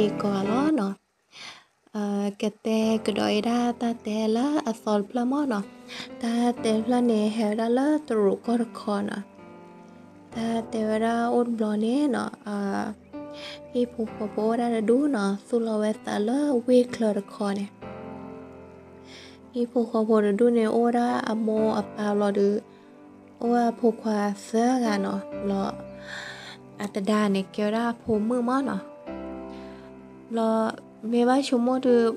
ကီးဂၤလီၤနီၤ. ကတဲကဒီးအံၤဒၣ်တၢ်တဲလၢအသီတဖျၢၣ်မ့ၢ်နီၤ. တၢ်တဲတဖျၢၣ်န့ၣ် ဟဲဝဲဒၣ်လၢတရူးကီၢ်တခီနီၤ. တၢ်တဲဝဲဒၣ်အိၣ်တဘျီန့ၣ်နီၤ, ဟံၣ်ဖိဃီဖိအိၣ်ဝဲဒၣ်တဒူၣ်နီၤ, သူၣ်လီၤဝဲသးလၢဝ့ၢ်ချၢတခီန့ၣ် ဟံၣ်ဖိဃီဖိတဒူၣ်န့ၣ် အိၣ်ဝဲဒၣ်အမိၢ်အပၢ်ဘျီဒီး အိၣ်ဝဲအဖိခွါသၢဂၤနီၤ. ဘျီ အတဒါန့ၣ် ကဲဝဲဒၣ်အဖိမုၣ်မ့ၢ်နီၤ. ဘျီ မ့ၢ်ဘၣ်ဆိကမိၣ်ဒီး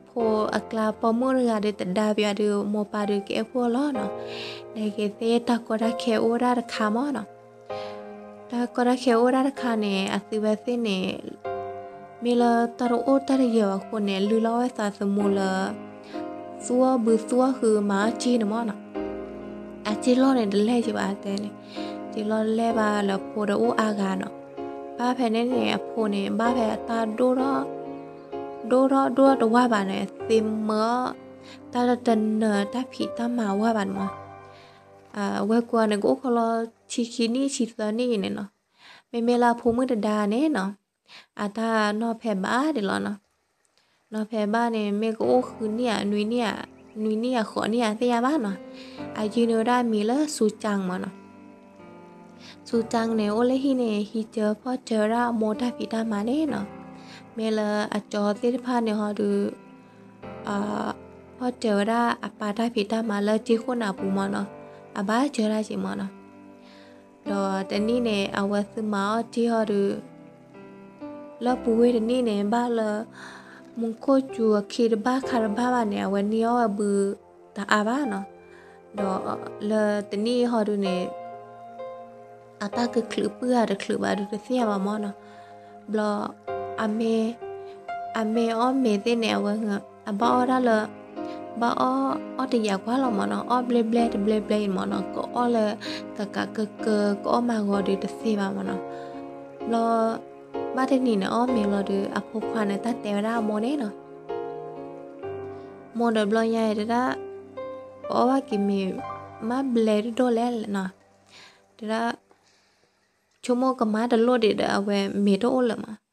ဖိအကျါပိာ်မုၣ်တဂၤဒီး တဒါပယီၤဒီး မိၢ်ပၢ်ဒီးကအဲၣ်ဖိလီၤနီၤ. နက့ၤသ့ၣ်တၢ်ကီတၢ်ခဲအိၣ်ဝဲဒၣ်တခါမ့ၢ်နီၤ. တၢ်ကီတၢ်ခဲအိၣ်ဝဲဒၣ်တခါန့ၣ် အသုဝဲသ့ၣ်န့ၣ် မ့ၢ်လၢတၢ်တအိၣ်တၢ်တယ�ၢၤဘၣ်အဃိန့ၣ် လုၢ်လီၤဝဲသးသမူလၢ သူအီၣ်ဘုသူအီၣ်ဟုးမၤအီၣ်က့န့ၣ်မ့ၢ်နီၤ. အက့လီၢ်န့ၣ်တလဲၢ်က့ဘၣ်တဲန့ၣ်, က့လီၢ်တလဲၢ်ဘၣ်လၢဖိဒီးအိၣ်အါဂၤနီၤ. ဘၣ်ဖဲန့ၣ်န့ၣ် အဖိန့ၣ် ဘၣ်ဖဲအတၢ်ဒိၣ်ထီၣ် ဒိၣ်ထီၣ်ဒိၣ်ထီၣ်တဝၢ်ဘၣ်န့ၣ် သ့မၢအီၣ် တၢ်တနၢၤတၢ်ဖံးတၢ်မၤဝၢ်ဘၣ်န့ၣ်မ့ၢ် ဝဲၢ်ကိာ်န့ၣ် ကအိၣ်ခိးလီၤဆံခံနံၣ်ဆံသၢနံၣ်န့ၣ်နီၤ. မ့မ့ၢ်လၢအဖိမုၣ်တဒါန့ၣ်နီၤ, အတၢ်နီၢ်ဖဲဘၣ်ဒံးလီၤနီၤ. နီၢ်ဖဲဘၣ်န့ၣ် မ့ၢ်ကအိၣ်ဃုနံၣ်ဧါ နွံနံၣ်ဧါ, နွံနံၣ်ဧါ ဃိးနံၣ်ဧါ သ့ၣ်ညါဘၣ်နီၤ. အယုၢ်န့ၢ်ဝဲဒၣ်အမံၤလၢစူကၠၣ်မ့ၢ်နီၤ. စူကၠၣ်န့ၣ် အိၣ်လၢဟံၣ်န့ၣ် ဟံးစၢၤဖီၣ်စၢၤဝဲဒၣ်အမိၢ်တၢ်ဖံးတၢ်မၤန့ၣ်နီၤ. မ့ၢ်လၢအကၠီသ့ၣ်တဖၣ်န့ၣ်ဟီဒီး ဖီၣ်စၢၤဝဲဒၣ်အပၢ်တၢ်ဖံးတၢ်မၤလၢက့ခိၣ်နၢ်ပူၤမ့ၢ်နီၤ, အဘၣ်စၢၤတၢ်က့မ့ၢ်နီၤ. ဒီးတနံၣ်န့ၣ် အဝဲသုမၤအီၣ်တ့ၢ်ဟီဒီး လၢပူၤဝ့ၢ်တနံၣ်န့ၣ် ဘၣ်လၢ မူခိၣ်စူၤအခံတဘၣ်ခါတဘၣ်ဘၣ်န့ၣ် အဝဲန့ၢ်အီၣ်ဝဲဘုတအါဘၣ်နီၤ. ဒီးလၢတနံၣ်ဟီဒုန့ၣ် အတၢ်ကချုးပုၢ်ဧါတချုးဘၣ်ဒုးတသ့ၣ်ညါဘၣ်မ့ၢ်နီၤ. ဘျီ အမ့ၢ် အမ့ၢ်အီၣ်မ့ၤသ့ၣ်န့ၣ် အဝဲ အဘၣ်အီၣ်ဒၣ်လၢ ဘၣ်အီၣ် အီၣ်တယာ်ကွၢ်လီၤမ့ၢ်နီၤ, အီၣ်ဘျဲဘျဲတဘျဲဘျဲအံၤမ့ၢ်နီၤ, ကအိၣ်လၢကကးကကၢ ကအီၣ်မၤဂီၤဒီးတသ့ဘၣ်မ့ၢ်နီၤ. ဘျီ ဘၣ်တနံၤန့ၣ် အီၣ်မ့ၤလီၤဒီး အဖိခွါန့ၣ် တၢ်တဲဝဲဒၣ်အမိၢ်န့ၣ်နီၤ, မိၢ်ဒီးဘျီညါအံၤတဒၣ် ပအီၣ်ဘၣ်က့ၤမ့ၤ မ့ၢ်ဘျဲတဒိၣ်လဲၣ်နီၤ, တဒၣ် ဆိကမိၣ်ကမၤတလိၣ်ဒံးဒီး အဝဲမ့ၤတအိၣ်လၢၤမး.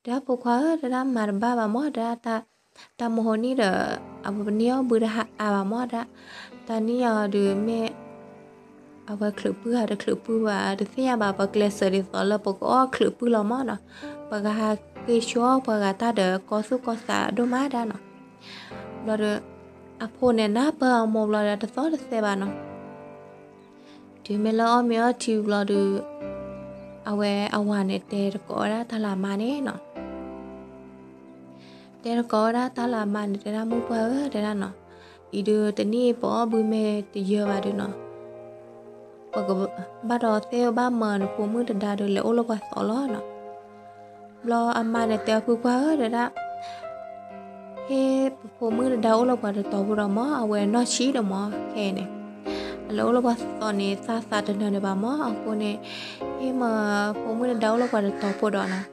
တဒၣ်ဖိခွါဧၢ တဒၣ်မၤတဘၣ်ဘၣ်မး တဒၣ် တၢ်မဟိနံၣ်ဒီး အဝဲပန့ၢ်အီၣ်ဘုတဟါအါဘၣ်မး တဒၣ် တၢ်နံၣ်ယၤအီၤဒုးမ့ၢ် အဝဲချုးပုၢ်ဧါတချုးပုၢ်ဘၣ် တသ့ၣ်ညါဘၣ် ပကျဲးစၢးဒ်သိးလၢပကအီၣ်ချုးပုၢ်လီၤမးနီၤ, ပကဟးဃ့ဆှီပှၤဂၤတၢ်ဒီးကီသူၣ်ကီသးဒိၣ်မးဒၣ်နီၤ. ဘျီဒီး အဖိန့ၣ်နၢ်ပၢၢ်အမိၢ်ဘျီဒီးတသီၣ်တသဲဘၣ်နီၤ. တုၤမ့ၢ်လၢအီၣ်မ့ၤအီထံဘျီဒီး အဝဲအဝၤန့ၣ်တဲတကိးဝဲဒၣ်တၢ်လၢအမါန့ၣ်နီၤ. တဲတကိးဝဲဒၣ်တၢ်လၢအမါန့ၣ် တဲဒၣ်မုၢ်ပှၢ်ဧၢ တဲဒၣ်နီၤ, အံၤဒုးတနံၣ်ပအီၣ်ဘုမ့ၢ်တယၢဘၣ်ဒုးနီၤ, ပကဘၣ်ဒီးသ့ၣ်ဘၣ်မၢနဖိမုၣ်တဒါဒီးလဲၤအိၣ်လၢပှၤသီးလီၤနီၤ. ဘျီအမါန့ၣ်တဲအီၤဖုပှၢ်ဧၢ တဲဒၣ် ဟ့ၣ်ပဖိမုၣ်တဒါအိၣ်လၢပှၤတတီၤဖိဒီးမး အဝဲနီၢ်ဆံးဒီးမး ခဲအံၤန့ၣ် အလဲၤအိၣ်လၢပှၤသီးန့ၣ် သးသးတနၢၤဒံးဘၣ်မး အဃိန့ၣ် ဟ့ၣ်မၢဖိမုၣ်တဒါအိၣ်လၢပှၤတတီၤဖိဒီးနီၤ,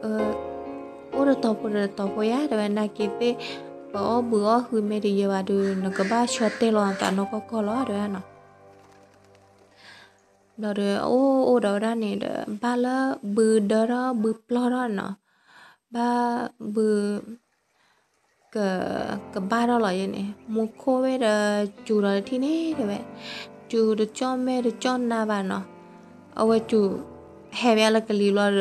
အိၣ်တတီၤဖိဒီးတတီၤဖိယါ တဲဝဲ နာ်က့ၤသ့ၣ် ပအီၣ်ဘုအီၣ်ဟုးမ့ၢ်တယၢဘၣ်ဒီး နကဘၣ်ဆၢတဲာ်လီၤသးနီၢ်ကီၢ်ကီၢ်လီၤ တဲဝဲဒၣ်နီၤ. ဘျီဒီးအအိၣ်အိၣ်ဒီးဝဲဒၣ်န့ၣ်ဒီး ဘၣ်လၢဘုဒၢထီၣ်ဘုပျီၢ်ထီၣ်နီၤ, ဘၣ်ဘု က ကဘၣ်ထီၣ်လီၤယဲန့ၣ် မူခိၣ်ဝဲဒီးစူၤဒီးတထံၣ်န့ၣ်တဲဝဲ, စူၤတကၠီၣ်မဲာ်တကၠီၣ်နါဘၣ်နီၤ, အဝဲစူၤ ဟဲဝဲလၢကလံၤဘျီဒီး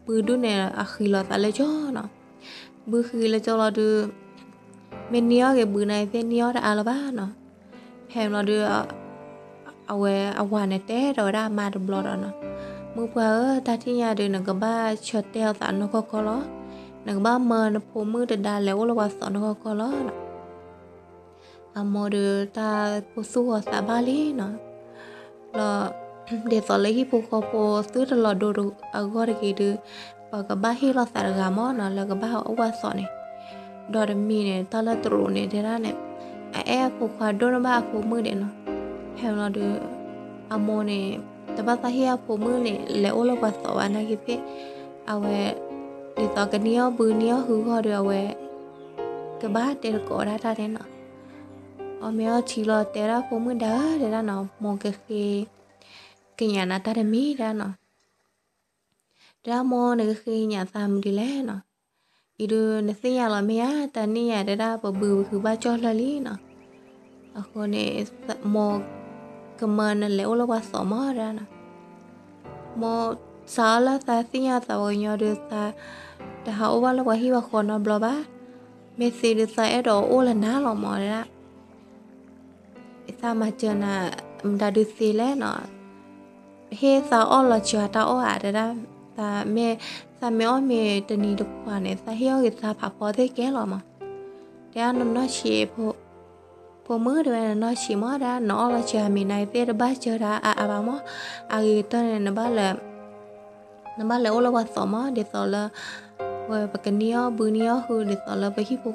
ဘုဒုန့ၣ် အဃံလီၤသးလၢကၠီနီၤ, ဘုဃံလၢကၠီလီၤဒုး မ့ၢ်န့ၢ်အီၣ်က့ၤဘုန့ၣ်သ့ၣ်န့ၢ်အီၣ်တအါလၢၤဘၣ်နီၤ, ဖဲဘျီဒုး အဝဲအဝၤန့ၣ်တဲဒီးဝဲဒၣ်အမါတဘျီဒီးနီၤ, မုၢ်ပှၢ်ဧၢ တၢ်ထံၣ်ညါဒုး နကဘၣ်ဆၢတဲာ်အီၤသးနီၢ်ကီၢ်ကီၢ်လီၤ, နကဘၣ်မၢနဖိမုၣ်တဒါလဲၤအိၣ်လၢပှၤသီးနီၢ်ကီၢ်ကီၢ်လီၤနီၤ. အမိၢ်ဒီးတၢ်ကိၢ်သူၣ်ဂီၤသးဘၣ်လံနီၤ, ဘျီ ဒ်သိးလၢဟံၣ်ဖိဃီဖိသုတလီၤဒိအဂီၢ်တဂ့ၤဒုး ပကဘၣ်ဟ့ၣ်လီၤသးတဂၤမးနီၤ လၢကဘၣ်အိၣ်ဝဲသီးန့ၣ်, ဒီးတမံၤန့ၣ် တၢ်လၢတရူးန့ၣ်တဲဒၣ်န့ၣ် အအဲၣ်အဖိခွါဒိၣ်န့ၢ်ဘၣ်အဖိမုၣ်ဒဲးနီၤ, ဖဲဘျီဒီး အမိၢ်န့ၣ် တဘၣ်သးဟ့ၣ်အဖိမုၣ်န့ၣ် လဲၤအိၣ်လၢပှၤသီးဘၣ်နာ်က့ၤသ့ၣ်, အဝဲ ဒ်သိးကန့ၢ်အီၣ်ဘုန့ၢ်အီၣ်ဟုးဂီၢ်ဒီးအဝဲ ကဘၣ်တဲတကိးဝဲဒၣ်တၢ်န့ၣ်နီၤ, အီၣ်မ့ၤအီထံလီၤ တဲဒၣ်ဖိမုၣ်ဒါဧၢ တဲဒၣ်နီၤ မိၢ်ကဃ့ ကညးနၤတၢ်တမံၤဒၣ်နီၤ, တဲဒၣ်မိၢ်နကဃ့ကညးသးမနုၤလဲၣ်နီၤ, အံၤဒုးနသ့ၣ်ညါလီၤမ့ၢ်ဧါ, တၢ်န့ၣ်ယၤတဲဒၣ် ပဘုးပဟုးဘၣ်ကၠီၣ်လၢာ်လံနီၤ. အဃိန့ၣ် မိၢ်ကမၢနလဲၤအိၣ်လၢပှၤသိးမးဒၣ်နီၤ. မိၢ်စးအီၤလၢသးသ့ၣ်ညါသးပှၤကညီဒုးသး တဟးအိၣ်ဘၣ်လၢပှၤဟံၣ်ပှၤဃီနီတဘျီဘၣ်. မ့ၢ်သ့ဒုးသးအဲၣ်ဒိးအိၣ်လၢနၤလီၤမးဒၣ်. သးမၤစၢၤနၤ မတၤဒုးသ့လဲၣ်နီၤ. ဟ့ၣ်သးအီၣ်လီၤစှၤတၢ်အီၣ်ဧါတဲဒၣ်, သးမ့ၢ်အီၣ်မ့ၤတနံၤတခွးန့ၣ် သးဟ့ၣ်အီၣ်က့ၤသးဖးဖီသ့ၣ်ကဲလီၤမး. တဲဒၣ်နနီၢ်ဆံး ဖိမုၣ်တဲဝဲ နနီၢ်ဆံးမးဒၣ် နအီၣ်လီၤစှၤမ့ၤနၤသ့ၣ်တဘၣ်စၢၤတၢ်အါအါဘၣ်မး. အဂ့ၤကတၢၢ်န့ၣ် နဘၣ်လဲၤအိၣ်လၢပှၤသိးမး ဒ်သိးလၢ ဝဲပကနံၣ်အီၣ်ဘုနံၣ်အီၣ်ဟု ဒ်သိးလၢပဟံၣ်ဖိဃီဖိ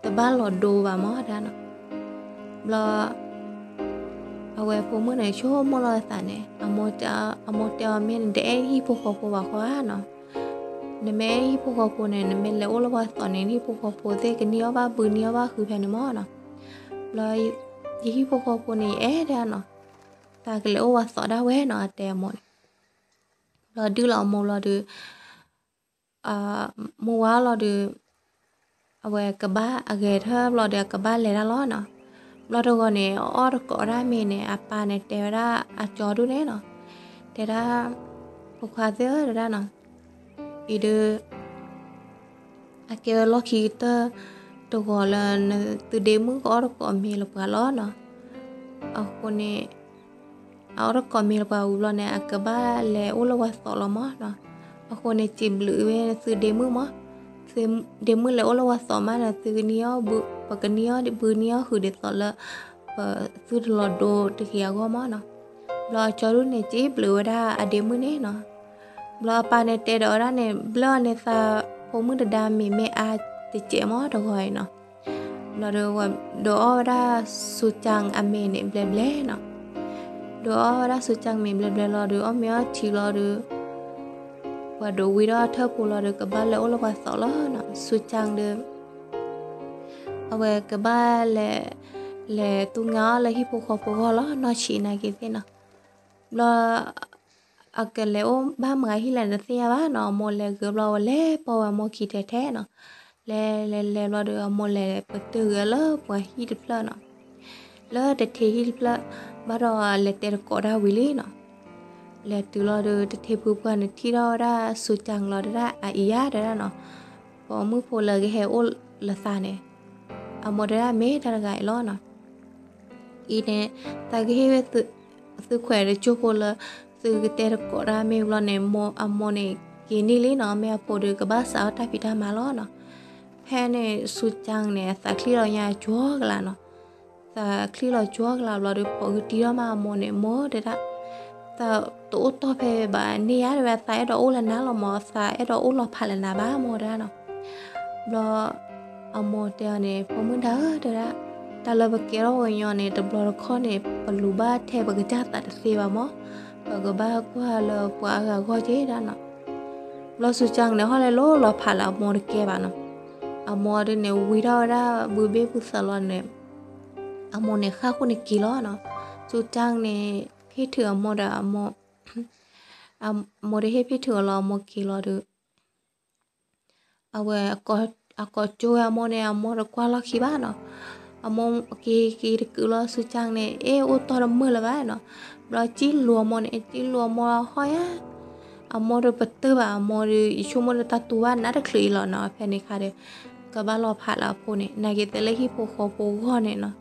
တဘၣ်လီၤဒိဘၣ်မးဒၣ်နီၤ. ဘျီ အဝဲဖိမုၣ်န့ၣ် ဆိကမိၣ်လီၤအသးန့ၣ် အမိၢ်တဲအီၤ မ့ၢ်နတအဲၣ်ဟံၣ်ဖိဃီဖိဘၣ်ဃီဧါနီၤ. နမ့ၢ်အဲၣ်ဟံၣ်ဖိဃီဖိန့ၣ် နမ့ၢ်လဲၤအိၣ်လၢပှၤသိးန့ၣ် ဟံၣ်ဖိဃီဖိသ့ၣ်ကနံၣ်အီၣ်ဘၣ်ဘုနံၣ်အီၣ်ဘၣ်ဟုဖဲန့ၣ်မးနီၤ. ဘျီ ယဟံၣ်ဖိဃီဖိန့ၣ် ယအဲၣ်ဒၣ်နီၤ. သးကလဲၤအိၣ်ပှၤသိးဒၣ်ဝဲနီၤ အတဲအမိၢ်န့ၣ်. ဘျီဒုးလီၤအမိၢ်ဘျီဒုး မိၢ်ဝါလီၤဒုး အဝဲကဘၣ်အဂဲၤထၢၣ်ဘျီဒီး အကဘၣ်လဲၤတၢ်လီၤနီၤ. ဘျီတဂီၤန့ၣ် အအီၣ်တကိးဒၣ်မ့ၤန့ၣ် အပၢ်န့ၣ်တဲဝဲဒၣ်အကၠီဒုန့ၣ်နီၤ, တဲဒၣ် ဖိခွါသ့ၣ်ဧၢ တဲဒၣ်နီၤ, အံၤဒုး အကဲဝဲလီၢ်ခံကတၢၢ်တဂီၤလၢ နသုဒ့မုၣ်ကအီၣ်တကိးမ့ၤလၢပှၤလီၤနီၤ. အဃိန့ၣ် အအီၣ်တကိးမ့ၤလၢပှၤဝံၤဘျီန့ၣ် အကဘၣ်လဲၤအိၣ်လၢပှၤသိးလီၤမးနီၤ. အဃိန့ၣ် စံးဘျုးဝဲသုဒ့မုၣ်မး, သုဒ့မုၣ်လဲၤအိၣ်လၢပှၤသိးမးန့ၣ် သုကနံၣ်အီၣ်ဘု ပကနံၣ်အီၣ်ဘုနံၣ်အီၣ်ဟုဒ်သိးလၢ ပသုတလီၤဒိတဂ့ၤအဂီၢ်မးနီၤ. ဘျီအကၠီဒုန့ၣ် စံးဘျုးဝဲဒၣ်အဒ့မုၣ်န့ၣ်နီၤ. ဘျီအပၢ်န့ၣ်တဲဒီးဝဲဒၣ်န့ၣ် ဘျၢအီၤန့ၣ်သး ဖိမုၣ်တဒါမ့ၤမ့ၢ်အါတစဲးမးတဂီၤအံၤနီၤ. ဘျီဒီး ဒုးအီၣ်ဝဲဒၣ်စူၤကၠၣ်အမ့ၤန့ၣ်ဘျဲးဘျဲးနီၤ. ဒုးအီၣ်ဝဲဒၣ်စူၤကၠၣ်မ့ၤဘျဲးဘျဲးလီၤဒီး အီၣ်မ့ၤအီထံလီၤဒီး ပှၤဒိးဝံထီၣ်အထၢၣ်ဖိလီၤဒီး ကဘၣ်လဲၤအိၣ်လၢပှၤသိးလီၤနီၤ. စူၤကၠၣ်ဒီး အဝဲကဘၣ်လဲၤ လဲၤသူငါအီၣ်လၢဟံၣ်ဖိဃီဖိဂီၢ်လီၤ နီၢ်ဆံးနာ်က့ၤသ့ၣ်နီၤ. ဘျီ အကလဲၤအိၣ်ဘၣ်မုာ်ဟံၣ်လဲၣ်တသ့ၣ်ညါဘၣ်နီၤ. အမိၢ်လဲၤဂ့ၤဘျီ အဝဲလဲၤပိာ်ဝဲအမိၢ်ခံထဲထဲနီၤ. လဲၤလဲၤလဲၤဘျီဒီး အမိၢ်လဲၤပတုာ်ဂ့ၤလၢပှၤဟံၣ်တဖျၢၣ်နီၤ, လၢတထံဟံၣ်တဖျၢၣ်, ဘၣ်ဒီးလဲၤတဲတကိးတၢ်ဝံၤလံနီၤ. လဲၤတုၤလီၤဒီး တထံဖုပှၢ်န့ၣ်ထံၣ်ထီၣ်ဝဲဒၣ်စူၤကၠၣ်လီၤတဲဒၣ် အအံၤယါတဲဒၣ်နီၤ, ပိာ်မုၣ်ဖိလၢကဟဲအိၣ်လၢသးန့ၣ်, အမိၢ်တဲဒၣ်မ့ၢ်တၢ်တဂၤအံၤလီၤနီၤ. အံၤန့ၣ် သးကဟ့ၣ်ဝဲ သုခွဲးတကၠိဖိလၢ သုကတဲတကိးတၢ်မ့ၢ်ဘျီန့ၣ် အမိၢ်န့ၣ်က့ၤန့ၢ်လံနီၤ, မ့ၢ်အဖိဒီးကဘၣ်စးထီၣ်တၢ်ဖံးတၢ်မၤလီၤနီၤ. ဖဲန့ၣ် စူၤကၠၣ်န့ၣ် သးချံလီၤညါကၠီကလးနီၤ. သးချံလီၤကၠီကလးဘျီဒီး ဖိးကတံထီၣ်မးအမိၢ်န့ၣ် မိၢ်တဲဒၣ်, သးတအိၣ်တီၢ်ဖဲဘၣ်န့ၣ်ယါတဲဝဲ, သးအဲၣ်ဒိးအိၣ်လၢနၤလီၤမး, သးအဲၣ်ဒိးအိၣ်လီၤဖးလၢနၤဘၣ်မိၢ်တဲဒၣ်နီၤ. ဘျီ အမိၢ်တဲအီၤန့ၣ် ဖိမုၣ်ဒါဧၢတဲဒၣ်, တၢ်လၢပကဲထီၣ်ပှၤကညီန့ၣ် တဘျီတခီၣ်န့ၣ် ပလူၤဘၣ်ထဲပကစၢ်သးတသ့ဘၣ်မး, ပကဘၣ်ကွၢ်လၢပှၤအါဂၤအဂီၢ်က့ဒၣ်နီၤ. ဘျီစူၤကၠၣ်န့ၣ် ဟီၣ်လဲၤလိၤလီၤဖးလၢအမိၢ်တကဲဘၣ်နီၤ. အမိၢ်ဒုန့ၣ် ဝံထီၣ်ဝဲဒၣ်ဘုဘ့ၣ်ဘုသးလီၤန့ၣ်, အမိၢ်န့ၣ်ဃၣ်ဃိန့ၣ်က့ၤလီၤနီၤ. စူၤကၠၣ်န့ၣ် ဟ့ၣ်ထုးအမိၢ်ဒီးအမိၢ် အမိၢ်တဟ့ၣ်ဖ့ၣ်ထုးအီၤလီၤ အမိၢ်က့ၤလီၤဒီး အဝဲ အကိးကၠိဝဲအမိၢ်န့ၣ် အမိၢ်တကွၢ်လီၢ်ခံဘၣ်နီၤ. အမိၢ်က့ၤက့ၤတကုာ်လီၤ စူၤကၠၣ်န့ၣ် အ့ၣ်အိၣ်တီၢ်တမုာ်လၢၤဘၣ်နီၤ. ဘျီစံၣ်လူၤအမိၢ်န့ၣ် စံၣ်လူၤအမိၢ်ဟီၣ်ယါ, အမိၢ်ဒီးပတုာ်ဘၣ်အမိၢ်ဒီး ယဆိကမိၣ်ဒီးတၢ်တူၢ်ဘၣ်နးတချုးအံၤလီၤနီၤ. ဖဲန့ၣ်ခါဒီး ကဘၣ်လီၤဖးလၢအဖိန့ၣ် နာ်က့ၤသ့လၢဟံၣ်ဖိဃီဖိဂီၢ်န့ၣ်နီၤ.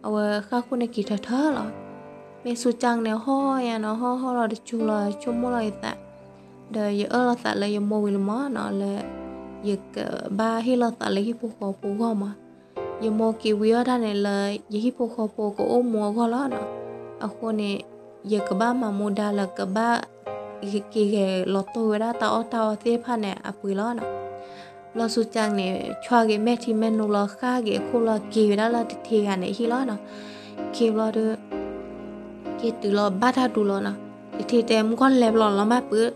အဝဲဃၣ်ဃိန့ၣ်က့ၤထၢထၢလီၤ. မ့ၢ်စူၤကၠၣ်န့ၣ် ဟီၣ်ယါနီၤ ဟီၣ်ဟီၣ်လီၤတစူၤလီၤ ဆိကမိၣ်လီၤယသး ဒီးယအၢၣ်လီၤသးလၢယမိၢ်ဝံၤလီၤမးနီၤ လၢ ယကဘၣ်ဟ့ၣ်လီၤသးလၢဟံၣ်ဖိဃီဖိဂီၢ်မး. ယမိၢ်က့ၤဝံအီၣ်တၢ်န့ၣ်လၢ ယဟံၣ်ဖိဃီဖိကအိၣ်မူအဂီၢ်လီၤနီၤ. အဃိန့ၣ် ယကဘၣ်မၤမူဒါလၢကဘၣ် က့ၤဂဲၤလီၤတိၢ်ဝဲဒၣ်တၢ်အီၣ်တၢ်အီသ့ၣ်တဖၣ်န့ၣ်အပှ့ၤလီၤနီၤ. ဘျီစူၤကၠၣ်န့ၣ် ဆွါက့ၤမဲာ်ထံမဲာ်နိလီၤ ဃၣ်က့ၤအခိၣ်လီၤ က့ၤဝဲဒၣ်လၢတထံဂၤန့ၣ်ဟံၣ်လီၤနီၤ. က့ၤဘျီဒီး က့ၤတုၤလီၤဘၣ်တၢ်ဒူလီၤနီၤ. တထံတဲမုၢ်ကီၢ်လဲၤဘျီလီၤမးပုၢ်,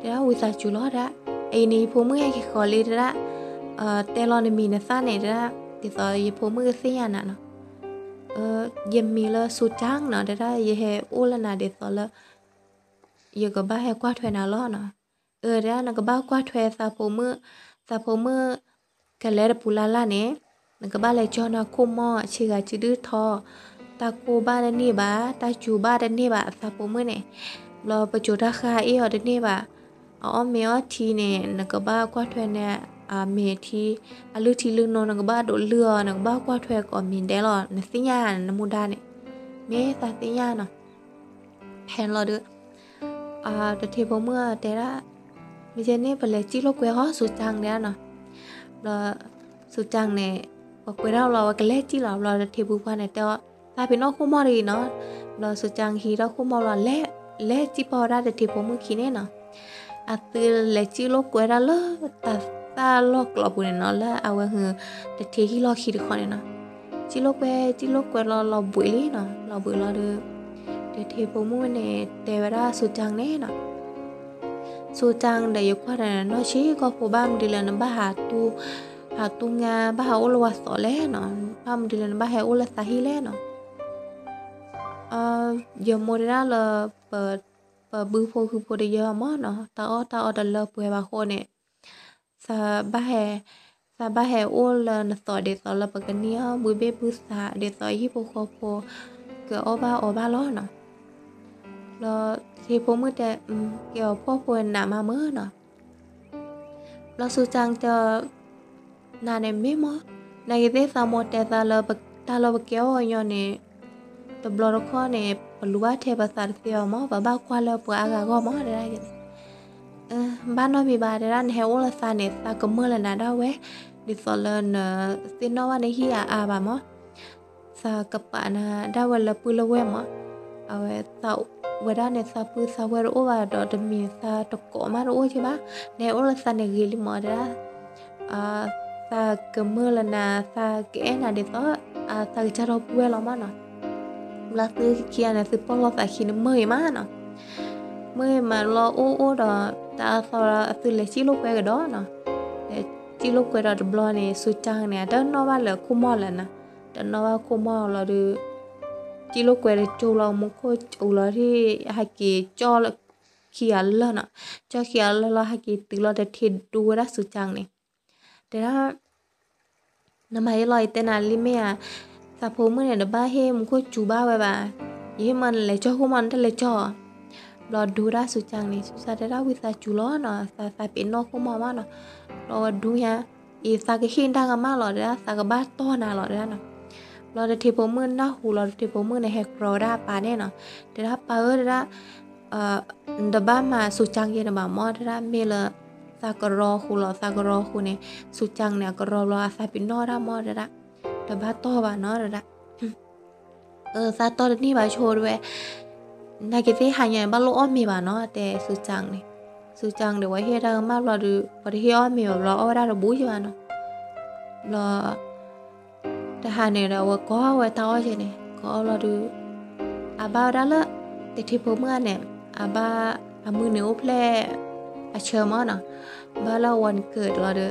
တဲဒၣ်ဝံသးစူၤလီၤဒၣ်, အအံၤန့ၣ် ယဖိမုၣ်ဟဲက့ၤဃီၤလံတဲဒၣ်, တဲလီၤနမံၤနသၣ်န့ၣ်တဲဒၣ်, ဒ်သိးယဖိမုၣ်ကသ့ၣ်ညါနၤနီၤ. ယမံၤလၢစူၤကၠၣ်နီၤ တဲဒၣ် ယဟဲအိၣ်လၢနၤဒ်သိးလၢ ယကဘၣ်ဟဲကွၢ်ထွဲနၤလီၤနီၤ. အၢ တဲဒၣ် နကဘၣ်ကွၢ်ထွဲသးဖိမုၣ် သးဖိမုၣ် ကလဲၤတပူၤလၢ်လၢ်န့ၣ် နကဘၣ်လဲၤကၠီနၤခိၣ်မီၢ် ဆ့ဂၤစုဒုၣ်ထီ, တၢ်ကိၢ်ဘၣ်တန့ၢ်ဘၣ် တၢ်စူၤဘၣ်တန့ၢ်ဘၣ် သးဖိမုၣ်န့ၣ်, ဘျီပစိၤတၢ်ဃၢ်အ့ၣ်အီၤတန့ၢ်ဘၣ်, အအီၣ်မ့ၤအီထံန့ၣ် နကဘၣ်ကွၢ်ထွဲန့ၣ် အမ့ၤထံ, အလုၢ်ထံလုၢ်နိ နကဘၣ်ဒိးလုၢ်အီၤ နကဘၣ်ကွၢ်ထွဲကိးမံၤဒဲးလီၤ နသ့ၣ်ညါနမူဒါန့ၣ်, မ့ၢ်သးသ့ၣ်ညါနီၤ, ဖဲလီၤဒီး တထံဖိမုၣ်တဲဒၣ်, မ့ၢ်ကဲန့ၣ် ပလဲၤစံၣ်လိာ်ကွဲဟီ စူၤကၠၣ်ဒဲးနီၤ, ဘျီ စူၤကၠၣ်န့ၣ် ပှၤကွဲးဒၣ်လီၤ ဝဲကလဲၤစံၣ်လီၤ ဘျီတထံဖိခွါန့ၣ်တဲအီၤ သးပ့ၤနီၣ်ခိၣ်မီၢ်တဂ့ၤနီၤ, ဘျီစူၤကၠၣ်ဟံးထီၣ်ခိၣ်မီၢ်လီၤ လဲၤစံၣ်ပီၢ်ဝဲဒၣ်တထံဖိမုၣ်ခံန့ၣ်နီၤ, အသုလဲၤစံၣ်လိာ်ကွဲဒၣ်လၢတၢ်သၣ်လီၢ်ကျိၤပူၤန့ၣ်နီၤ လၢအဝဲဟု တထံဟံၣ်လီၢ်ခံတခီန့ၣ်နီၤ, စံၣ်လိာ်ကွဲ စံၣ်လိာ်ကွဲလီၤ လီၤဘှံးလံနီၤ လီၤဘှံးလီၤဒီး တထံဖိမုၣ်န့ၣ် တဲဝဲဒၣ်စူၤကၠၣ်န့ၣ်နီၤ, စူၤကၠၣ်ဒီး ယကွၢ်ဒီးနီၢ်ဆံးကီၢ်ဖိ ဘၣ်မနုၤလၢနဘၣ်ဟးတူၢ်, ဟးတူၢ်ငါ ဘၣ်ဟးအိၣ်လၢဝၤသိးလဲၣ်နီၤ, ဘၣ်မနုၤလၢနဘၣ်ဟဲအိၣ်လၢသးဟံၣ်လဲၣ်နီၤ, ယမိၢ်တဲဒၣ်လၢ ပဘုဖိဃုဖိတယၢမၢ်နီၤ တၢ်အီၣ်တၢ်အီတလၢပှဲၤဘၣ်အဃိန့ၣ် သးဘၣ်ဟဲ, သးဘၣ်ဟဲအိၣ်လၢနသိးဒ်သိးလၢပကနံၣ်အီၣ် ဘုဘ့ၣ်ဘုသး ဒ်သိးဟံၣ်ဖိဃီဖိ ကအီၣ်ဘၣ်အီဘၣ်လီၤနီၤ, ဘျီတထံဖိမုၣ်တဲ ကဲအီၤဖှီၣ်ဖိနးမးမၢ်နီၤ, ဘျီစူၤကၠၣ်တဲ နၤန့ၣ်မ့ၢ်မၢ်, နာ်က့သ့ၣ်သးမိၢ်တဲသးလၢ တၢ်လၢပကဲအီၣ်အညီန့ၣ် တဘျီတခီၣ်န့ၣ် ပလူၤဘၣ်ထဲပသးတသ့ဘၣ်မၢ် ပဘၣ်ကွၢ်လၢပှၤအါဂၤအဂီၢ်မၢ် တဲဒၣ်န့ၣ်, ဘၣ်နီတမံၤဘၣ် တဲဒၣ် နဟဲအိၣ်လၢသးန့ၣ် သးကမၢလၢနၤဒၣ်ဝဲ ဒ်သိးလၢနသ့ၣ်နီၣ်ဘၣ်နဟံၣ်အါအါဘၣ်မၢ် သးကပာ်နၤဒၣ်ဝဲလၢပုၢ်လၢဝဲၢ်မၢ်, အဝဲသးဝဲဒၣ်န့ၣ် သးပုၢ်သးဝဲၢ်တအိၣ်ဘၣ်ဒီး တမံၤသးတကိးမးတအိၣ်က့ဘၣ်, နဟဲအိၣ်လၢသးန့ၣ်ဂ့ၤလံမၢ် တဲဒၣ်, သးကမၢလၢနၤ သးကအဲၣ်နၤဒ်သိး သးကစၢ်ဒီပုၢ်ဝဲၢ်လီၤမၢ်နီၤ, ဘျီသုခံဂၤန့ၣ် သုပီၢ်လီၤသးခံန့ၣ်မၢဂ့ၤမးနီၤ, မၢဂ့ၤမးလီၤအိၣ်အိၣ်ဒီး တၢ်အသီအသုလဲၤစံၣ်လိာ်ကွဲကဒီးနီၤ, လဲၤစံၣ်လိာ်ကွဲဒီးတဘျီန့ၣ် စူၤကၠၣ်န့ၣ် အတနီၣ်ဘၣ်လၢခိၣ်မီၢ်လၢၤနီၤ, တနီၣ်ဘၣ်ခိၣ်မီၢ်လီၤဒီး စံၣ်လိာ်ကွဲတကၠိလီၤ မူခိၣ်အူလီၤထံၣ် ဟဲက့ၤကၠီခံဂၤလၢာ်နီၤ, ကၠီခံဂၤလၢာ်လီၤ ဟဲက့ၤတုၤလီၤတထံဒိဝဲဒၣ်စူၤကၠၣ်န့ၣ်, တဲဒၣ် နမၤယဲလီၤ ယတဲနၤလံမ့ၢ်ဧါ, သးဖိမုၣ်န့ၣ် တဘၣ်ဟ့ၣ်မူခိၣ်စူၤဘၣ်ဝဲဘၣ်, ယဟ့ၣ်မၢနလဲၤကၠီခိၣ်မီၢ် နတလဲၤကၠီ, ဘျီဒိဝဲဒၣ်စူၤကၠၣ်န့ၣ် စူၤကၠၣ်တဲဒၣ်ဝံသးစူၤလီၤနီၤ သးသးပ့ၤနီၣ်ခိၣ်မီၢ်မးနီၤ, ဘျီဝဲဒိညါ အံၤသးကဟ့ၣ်တၢ်ကမၣ်လီၤ တဲဒၣ် သးကဘၣ်တီၢ်နၤလီၤ တဲဒၣ်နီၤ, ဘျီတထံဖိမုၣ်နၢ်ဟူလီၤ တထံဖိမုၣ်န့ၣ် ဟဲကြီဝဲဒၣ်အပၢ်န့ၣ်နီၤ, တဲဒၣ်ပၢ်ဧၢ တဲဒၣ် နတဘၣ်မၤစူၤကၠၣ်က့ၤန့ၣ်ဘၣ်မၢ် တဲဒၣ် မ့ၢ်လၢ သးကရီဃိလီၤ သးကရီဃိန့ၣ် စူၤကၠၣ်န့ၣ် အကရီဘျီအသးပ့ၤနီၣ်ဒၣ်မၢ် တဲဒၣ် တဘၣ်တီၢ်ဘၣ်နီၤ တဲဒၣ် သးတီၢ်တန့ၢ်ဘၣ်ဆိတဲဝဲ, နာ်က့သ့ၣ်ဟါညါန့ၣ် ဘၣ်လိၣ်အီၣ်မ့ၤဘၣ်နီၤ တဲစူၤကၠၣ်န့ၣ်, စူၤကၠၣ်ဒီးဝဲဟ့ၣ်တၢ်ကမၣ်ဘျီဒီး ပှၤတဟ့ၣ်အီၣ်မ့ၤဘၣ်ဘျီ အီၣ်ဝဲဒၣ်တဘူးက့ဘၣ်နီၤ, ဘျီ တဟါန့ၣ်ဒီး အဝဲကိးဝဲတၢ်အီၣ်က့န့ၣ် ကိးအီၣ်ဘျီဒီး အဘၣ်ဝဲဒၣ်လၢ တထံဖိမုၣ်ဧါန့ၣ် အဘၣ်အမုၢ်နံၤအိၣ်ဖျဲၣ် အဆၢမၢ်နီၤ, ဘၣ်လၢအဝီၤနကၢၢ်ဒီး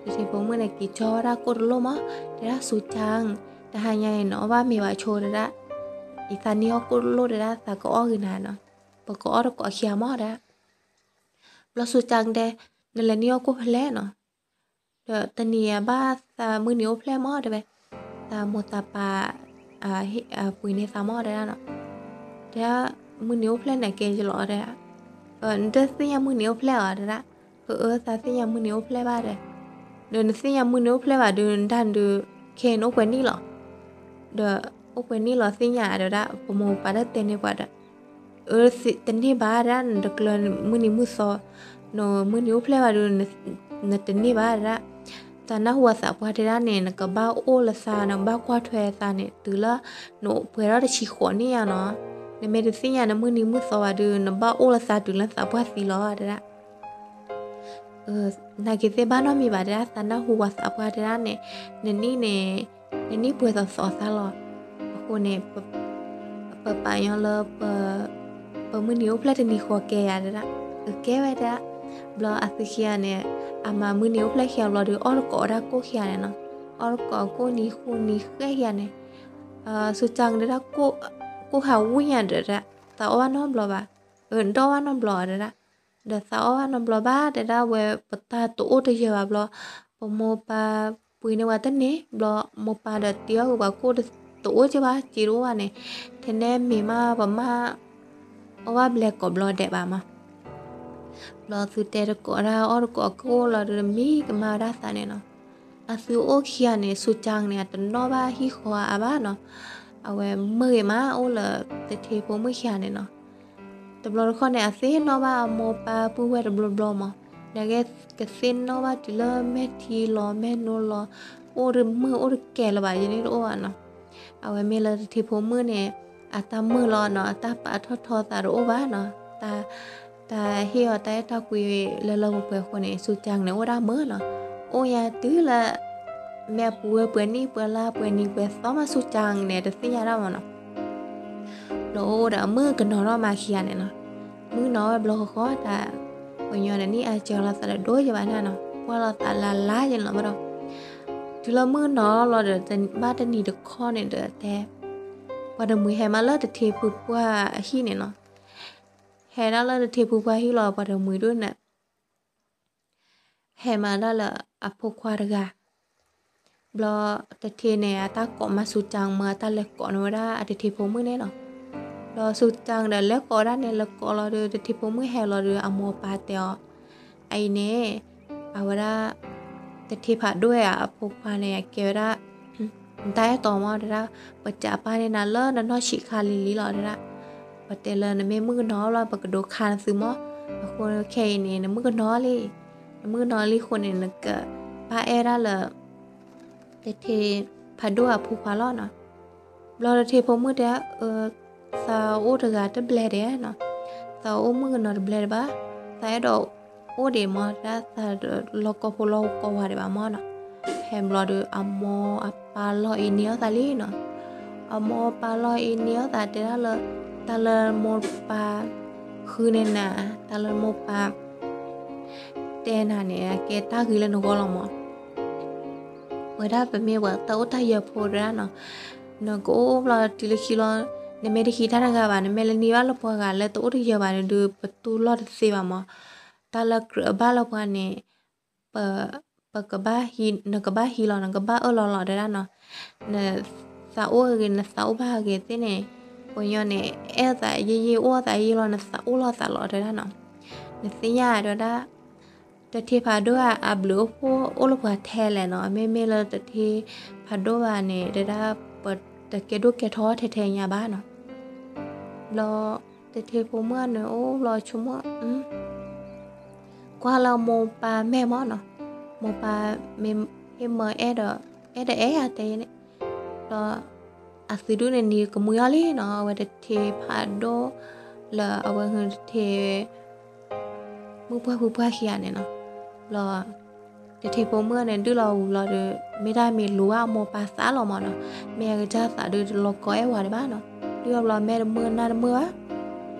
တထံဖိမုၣ်န့ၣ် က့ၤကၠီဝဲဒၣ်ကိၣ်တလိၣ်မၢ်, တဲဒၣ်စူၤကၠၣ် တဟါညါအံၤန့ၣ် အီၣ်ဘၣ်မ့ၤဘၣ်ဆိတဲဒၣ်, အံၤသးနံၣ်အီၣ်ကိၣ်တလိၣ်တဲဒၣ် သးကအီၣ်ဂ့ၤနၤနီၤ, ပကအီၣ်တကိးခံဂၤမၢ်တဲဒၣ်, ဘျီစူၤကၠၣ်တဲ နလဲၤနံၣ်အီၣ်ကိၣ်ဖဲလဲၣ်နီၤ, ဒီးတနံၤအံၤဘၣ်သးမုၢ်နံၤအိၣ်ဖျဲၣ်မၢ်တဲဝဲ, သးမိၢ်သးပၢ် ပှ့ၤန့ၢ်သးမၢ်တဲဒၣ်နီၤ, တဲဒၣ် မုၢ်နံၤအိၣ်ဖျဲၣ်န့ၣ်ကဲယလီၤတဲဒၣ်, နတသ့ၣ်ညါမုၢ်နံၤအိၣ်ဖျဲၣ်ဧါတဲဒၣ်, အၢ သးသ့ၣ်ညါမုၢ်နံၤအိၣ်ဖျဲၣ်ဘၣ်တဲ, ဒီးနသ့ၣ်ညါမုၢ်နံၤအိၣ်ဖျဲၣ်ဘၣ်ဒီး နတၢ်ဒုး ခဲအံၤနအိၣ်ပှဲၤနံၣ်လီၤ, ဒီးအိၣ်ပှဲၤနံၣ်လီၤသ့ၣ်ညါတဲဒၣ် ပမိၢ်ပပၢ်တတဲန့ၢ်ပှၤဒီး အၢတန့ၢ်ဘၣ်တဲဒၣ် နတကျၢၤမုၢ်နံၤမုၢ်သီ, နမုၢ်နံၤအိၣ်ဖျဲၣ်ဘၣ်ဒီး နတန့ၢ်ဘၣ်တဲဒၣ်, သးနၢ်ဟူအသးပှၢ်တဲဒၣ်န့ၣ် နကဘၣ်အိၣ်လၢသး နကဘၣ်ကွၢ်ထွဲသးန့ၣ် တုၤလၢနအိၣ်ပှဲၤထီၣ်တဆံဃိးနံၣ်ညါနီၤ, နမ့ၢ်တသ့ၣ်ညါနမုၢ်နံၤမုၢ်သီဘၣ်ဒီး နဘၣ်အိၣ်လၢသးတုၤလၢနသးပှၢ်သံလီၤတဲဒၣ် နာ်က့သ့ၣ်ဘၣ်နီတမံၤဘၣ်တဲဒၣ် သးနၢ်ဟူဝဲသးပှၢ်တဲဒၣ်န့ၣ်, နနံၣ်န့ၣ်, နနံၣ်ပှဲၤသီသီသးလီၤ. အဃိန့ၣ်, ပပာ်ညီလၢ ပမုၢ်နံၤအိၣ်ဖျဲၣ်တနံၤဃီကဲယၤတဲဒၣ်, ကဲဝဲတဲဒၣ်, ဘျီအသုခံဂၤန့ၣ်, အမၤမုၢ်နံၤအိၣ်ဖျဲၣ်ခံဂၤဘျီဒီး အီၣ်တကိးဝဲဒၣ်ကိၣ်ခံဂၤန့ၣ်နီၤ, အီၣ်တကိးကိၣ်နံၤဃုနံၤဃဲခံဂၤန့ၣ်, စူၤကၠၣ်တဲဒၣ်, ကိၣ်ဟးဝံၣ်ညါဒီးတဲဒၣ်, သးအီၣ်ဘၣ်နီတဘျီဘၣ်, ဒီးအီၣ်ဘၣ်နီတဘျီတဲဒၣ်, ဒီးသးအီၣ်ဘၣ်နီတဘျီဘၣ် တဲဒၣ်ဝဲ ပတၢ်တအိၣ်တယၢၤဘၣ်ဘျီ, ပမိၢ်ပၢ်ပှ့ၤန့ၢ်ဝဲတန့ၢ်ဘျီ, မိၢ်ပၢ်ဒီးတ့အီၣ်ဂ့ၤပှၤကိၣ်တအိၣ်က့ဘၣ် စ့တအိၣ်ဘၣ်န့ၣ်, ထဲန့ၣ်မ့ၢ်မးပမၢ်အီၣ်ဘၣ်ဘျဲးကိးဘျီဒဲးဘၣ်မး ဘျီသုတဲတကိးတၢ်အီၣ်တကိးကအိၣ်လီၤဒီး မံကမၤဝဲဒၣ်သးန့ၣ်နီၤ. အသုအိၣ်ခံဂၤန့ၣ် စူၤကၠၣ်န့ၣ် အတနီၣ်ဘၣ်ဟံၣ်ဃီအါဘၣ်နီၤ. အဝဲမုာ်ဂ့ၤမး အိၣ်လၢတထ့ဖိမုၣ်ခံဂၤန့ၣ်နီၤ. တဘျီတခီၣ်န့ၣ် အသ့ၣ်နီၣ်ဘၣ်အမိၢ်ပၢ်ပုၢ်ဝဲၢ်တဘျီဘျီမး, နကသ့ၣ်နီၣ်ဘၣ်တုၤလၢမဲာ်ထံလီၤမဲာ်နိလီၤ, အိၣ်တမုာ်အိၣ်တကဲလၢၤဘၣ် ယန့ၣ်တအိၣ်ဘၣ်နီၤ. အဝဲမ့ၢ်လၢတထ့ဖိမုၣ်န့ၣ် အတၢ်မုာ်လီၤနီၤ, အတၢ်ပာ်ထီၣ်ထီသးတအိၣ်ဘၣ်နီၤ. တၢ်ဟ့ၣ်အီၤတၢ်အဲၣ်တၢ်ကွံလၢလၢပှဲၤပှဲၤအဃိန့ၣ် စူၤကၠၣ်န့ၣ်အိၣ်ဒၣ်မုာ်နီၤ. အိၣ်ညါတုၤလၢ မ့ၢ်အပူၤဝဲပှဲၤနံၣ်ပှဲၤလါပှဲၤနံၤပှဲၤသီမး စူၤကၠၣ်န့ၣ် တသ့ၣ်ညါဒၣ်မးနီၤ. ဘျီအိၣ်ဒီးအမုၣ်ကနီၤထီၣ်မးခံဂၤန့ၣ်နီၤ. မုၣ်ကနီၤဝဲဘျီဃီဃီ တၢ် ပှၤညီန့ၣ်န့ၣ် အစၢၤလီၤသးဒီးဒိၣ်ယဲဘၣ်န့ၣ်နီၤ, ကွၢ်လီၤသးလါလါယဲန့ၣ်လီၤဘၣ်ဒီး, တုၤလၢမုၣ်ကနီၤလီၤဒီး ဘၣ်တနံၤတခီန့ၣ်ဒီးတဲ, ပှၤတမှံၤဟဲမးလၢတထ့ဖုပှၢ်အဟံၣ်န့ၣ်နီၤ. ဟဲဒၣ်လၢတထ့ဖုပှၢ်ဟံၣ်လီၤ ပှၤတမှံၤဒိၣ်န့ၣ် ဟဲမၤဒၣ်လၢအဖိခွါတဂၤ, ဘျီတထ့န့ၣ် အတၢ်ကိးမးစူၤကၠၣ်မး အတၢ်လဲၤကိးန့ၢ်ဝဲဒၣ်အတထ့ဖိမုၣ်န့ၣ်နီၤ. ဘျီစူၤကၠၣ်ဒီးလဲၤကိးဒၣ်န့ၣ် လဲၤကိးလီၤဒီး တထ့ဖိမုၣ်ဟဲလီၤဒီး အမိၢ်အပၢ်တဲအီၤ, အအံၤန့ၣ် အဝဲဒၣ် တထ့ဖးဒိၣ်အဖိခွါန့ၣ် အကဲဝဲဒၣ် နတၢ်အဲၣ်တီမး တဲဒၣ်, ပစံးပာ်န့ၢ်နၤလၢနနီၢ်ဆံးခါလံၤလံၤလီၤ တဲဒၣ်. ပတဲလၢနမ့ၢ်မုၣ်ကနီၤလီၤ ပကဒိးခါနသုမး, အဃိခဲအံၤန့ၣ် နမုၣ်ကနီၤလံ, နမုၣ်ကနီၤလံအဃိန့ၣ် နကဘၣ်အဲၣ်ဒၣ်လၢ တထ့ဖးဒိၣ်အဖိခွါလီၤနီၤ. ဘျီတထ့ဖိမုၣ်တဲ, သးအိၣ်တဂၤတဘျဲၣ်ဒဲးနီၤ, သးအိၣ်မုၣ်ကနီၤတဘျဲၣ်ဒဲးဘၣ်, သးအဲၣ်ဒိးအိၣ်ဒံးမး တဲဒၣ်, သးလီၤကီဖိလီၤကီဝါဒံးဘၣ်မးနီၤ. ဖဲဘျီဒီး အမိၢ်အပၢ်လီၤအံၤန့ၢ်အီၣ်သးလံနီၤ. အမိၢ်အပၢ်လီၤအံၤန့ၢ်အီၣ်သး တဲဒၣ်လၢ တၢ်လၢမိၢ်ပၢ်ဃုန့ၢ်နၤ, တၢ်လၢမိၢ်ပၢ် တဲနၤန့ၣ် အကဲတၢ်ဂ့ၤလၢနဂီၢ်လီၤမး. ဝဲဒၣ်ပမ့ၢ်ပှၤတၢ်အိၣ်တၢ်ယၢၤဖိတဲဒၣ်နီၤ, နကအိၣ်ဘျီတုၤလၢခံလီၤ, နမ့ၢ်တဟံးတၢ်တဂၤဘၣ်, နမ့ၢ်လၢနံၤဘၣ်လၢပှၤဂၤလၢတအိၣ်တယၢၤဘၣ်န့ၣ်ဒီး ပတူၢ်လိာ်တသ့ဘၣ်မး. တၢ်လၢကြၢးဘၣ်လၢပှၤန့ၣ် ပကဘၣ်ဟံး, နကဘၣ်ဟံးလီၤ, နကဘၣ်အၢၣ်လီၤလီၤတဲဒၣ်နီၤ. နသးအိၣ်ဂ့ၤ နသးအိၣ်ဘၣ်ဂ့ၤသ့ၣ်န့ၣ်, ပှၤညီန့ၣ် အဲၣ်သးယံာ်ယံာ် အိၣ်သးယံာ်လီၤ နသးအိၣ်လီၤသးလီၤတဲဒၣ်နီၤ. နသ့ၣ်ညါတဲဒၣ်, တထ့ဖးဒိၣ်အဘျုးအိၣ်ဖှိၣ်အိၣ်လၢပှၤထဲလဲၣ်နီၤ, မ့မ့ၢ်လၢတထ့ဖးဒိၣ်ဘၣ်န့ၣ် တဲဒၣ် ပတကဲဒိၣ်ကဲထီထဲထဲညါဘၣ်နီၤ. ဘျီ တထ့ဖိမုၣ်န့ၣ်အိၣ်ဘျီဆိကမိၣ် ကွၢ်လၢမိၢ်ပၢ်မဲာ်မးနီၤ, မိၢ်ပၢ်မ့ၢ်ဟ့ၣ်မၢအဲၣ်ဒီး အဲၣ်ဒိးအဲၣ်အတဲန့ၣ်, ဒီး အသုဒုၣ်န့ၣ်နံၤကမှံအီၤလံနီၤ, အဝဲတထ့ဖးဒိၣ် လၢအဝဲဟုတထ့ မုၣ်ပှၢ်ဖုပှၢ်ခံဂၤန့ၣ်နီၤ. ဘျီ တထ့ဖိမုၣ်န့ၣ် ဒုၣ်လီၤဝံၤလီၤဒီး မ့ၢ်တၢ်မ့ၢ်လူၤဘၣ်အမိၢ်ပၢ်သးလီၤမးနီၤ, မ့ၢ်အကစၢ်သးဒုးတလီၤကီအဲၣ်ဝဲဒံးဘၣ်နီၤ, ဒုၣ်အဘျီမဲာ်တမုာ်နၢ်တမုာ်ဘၣ်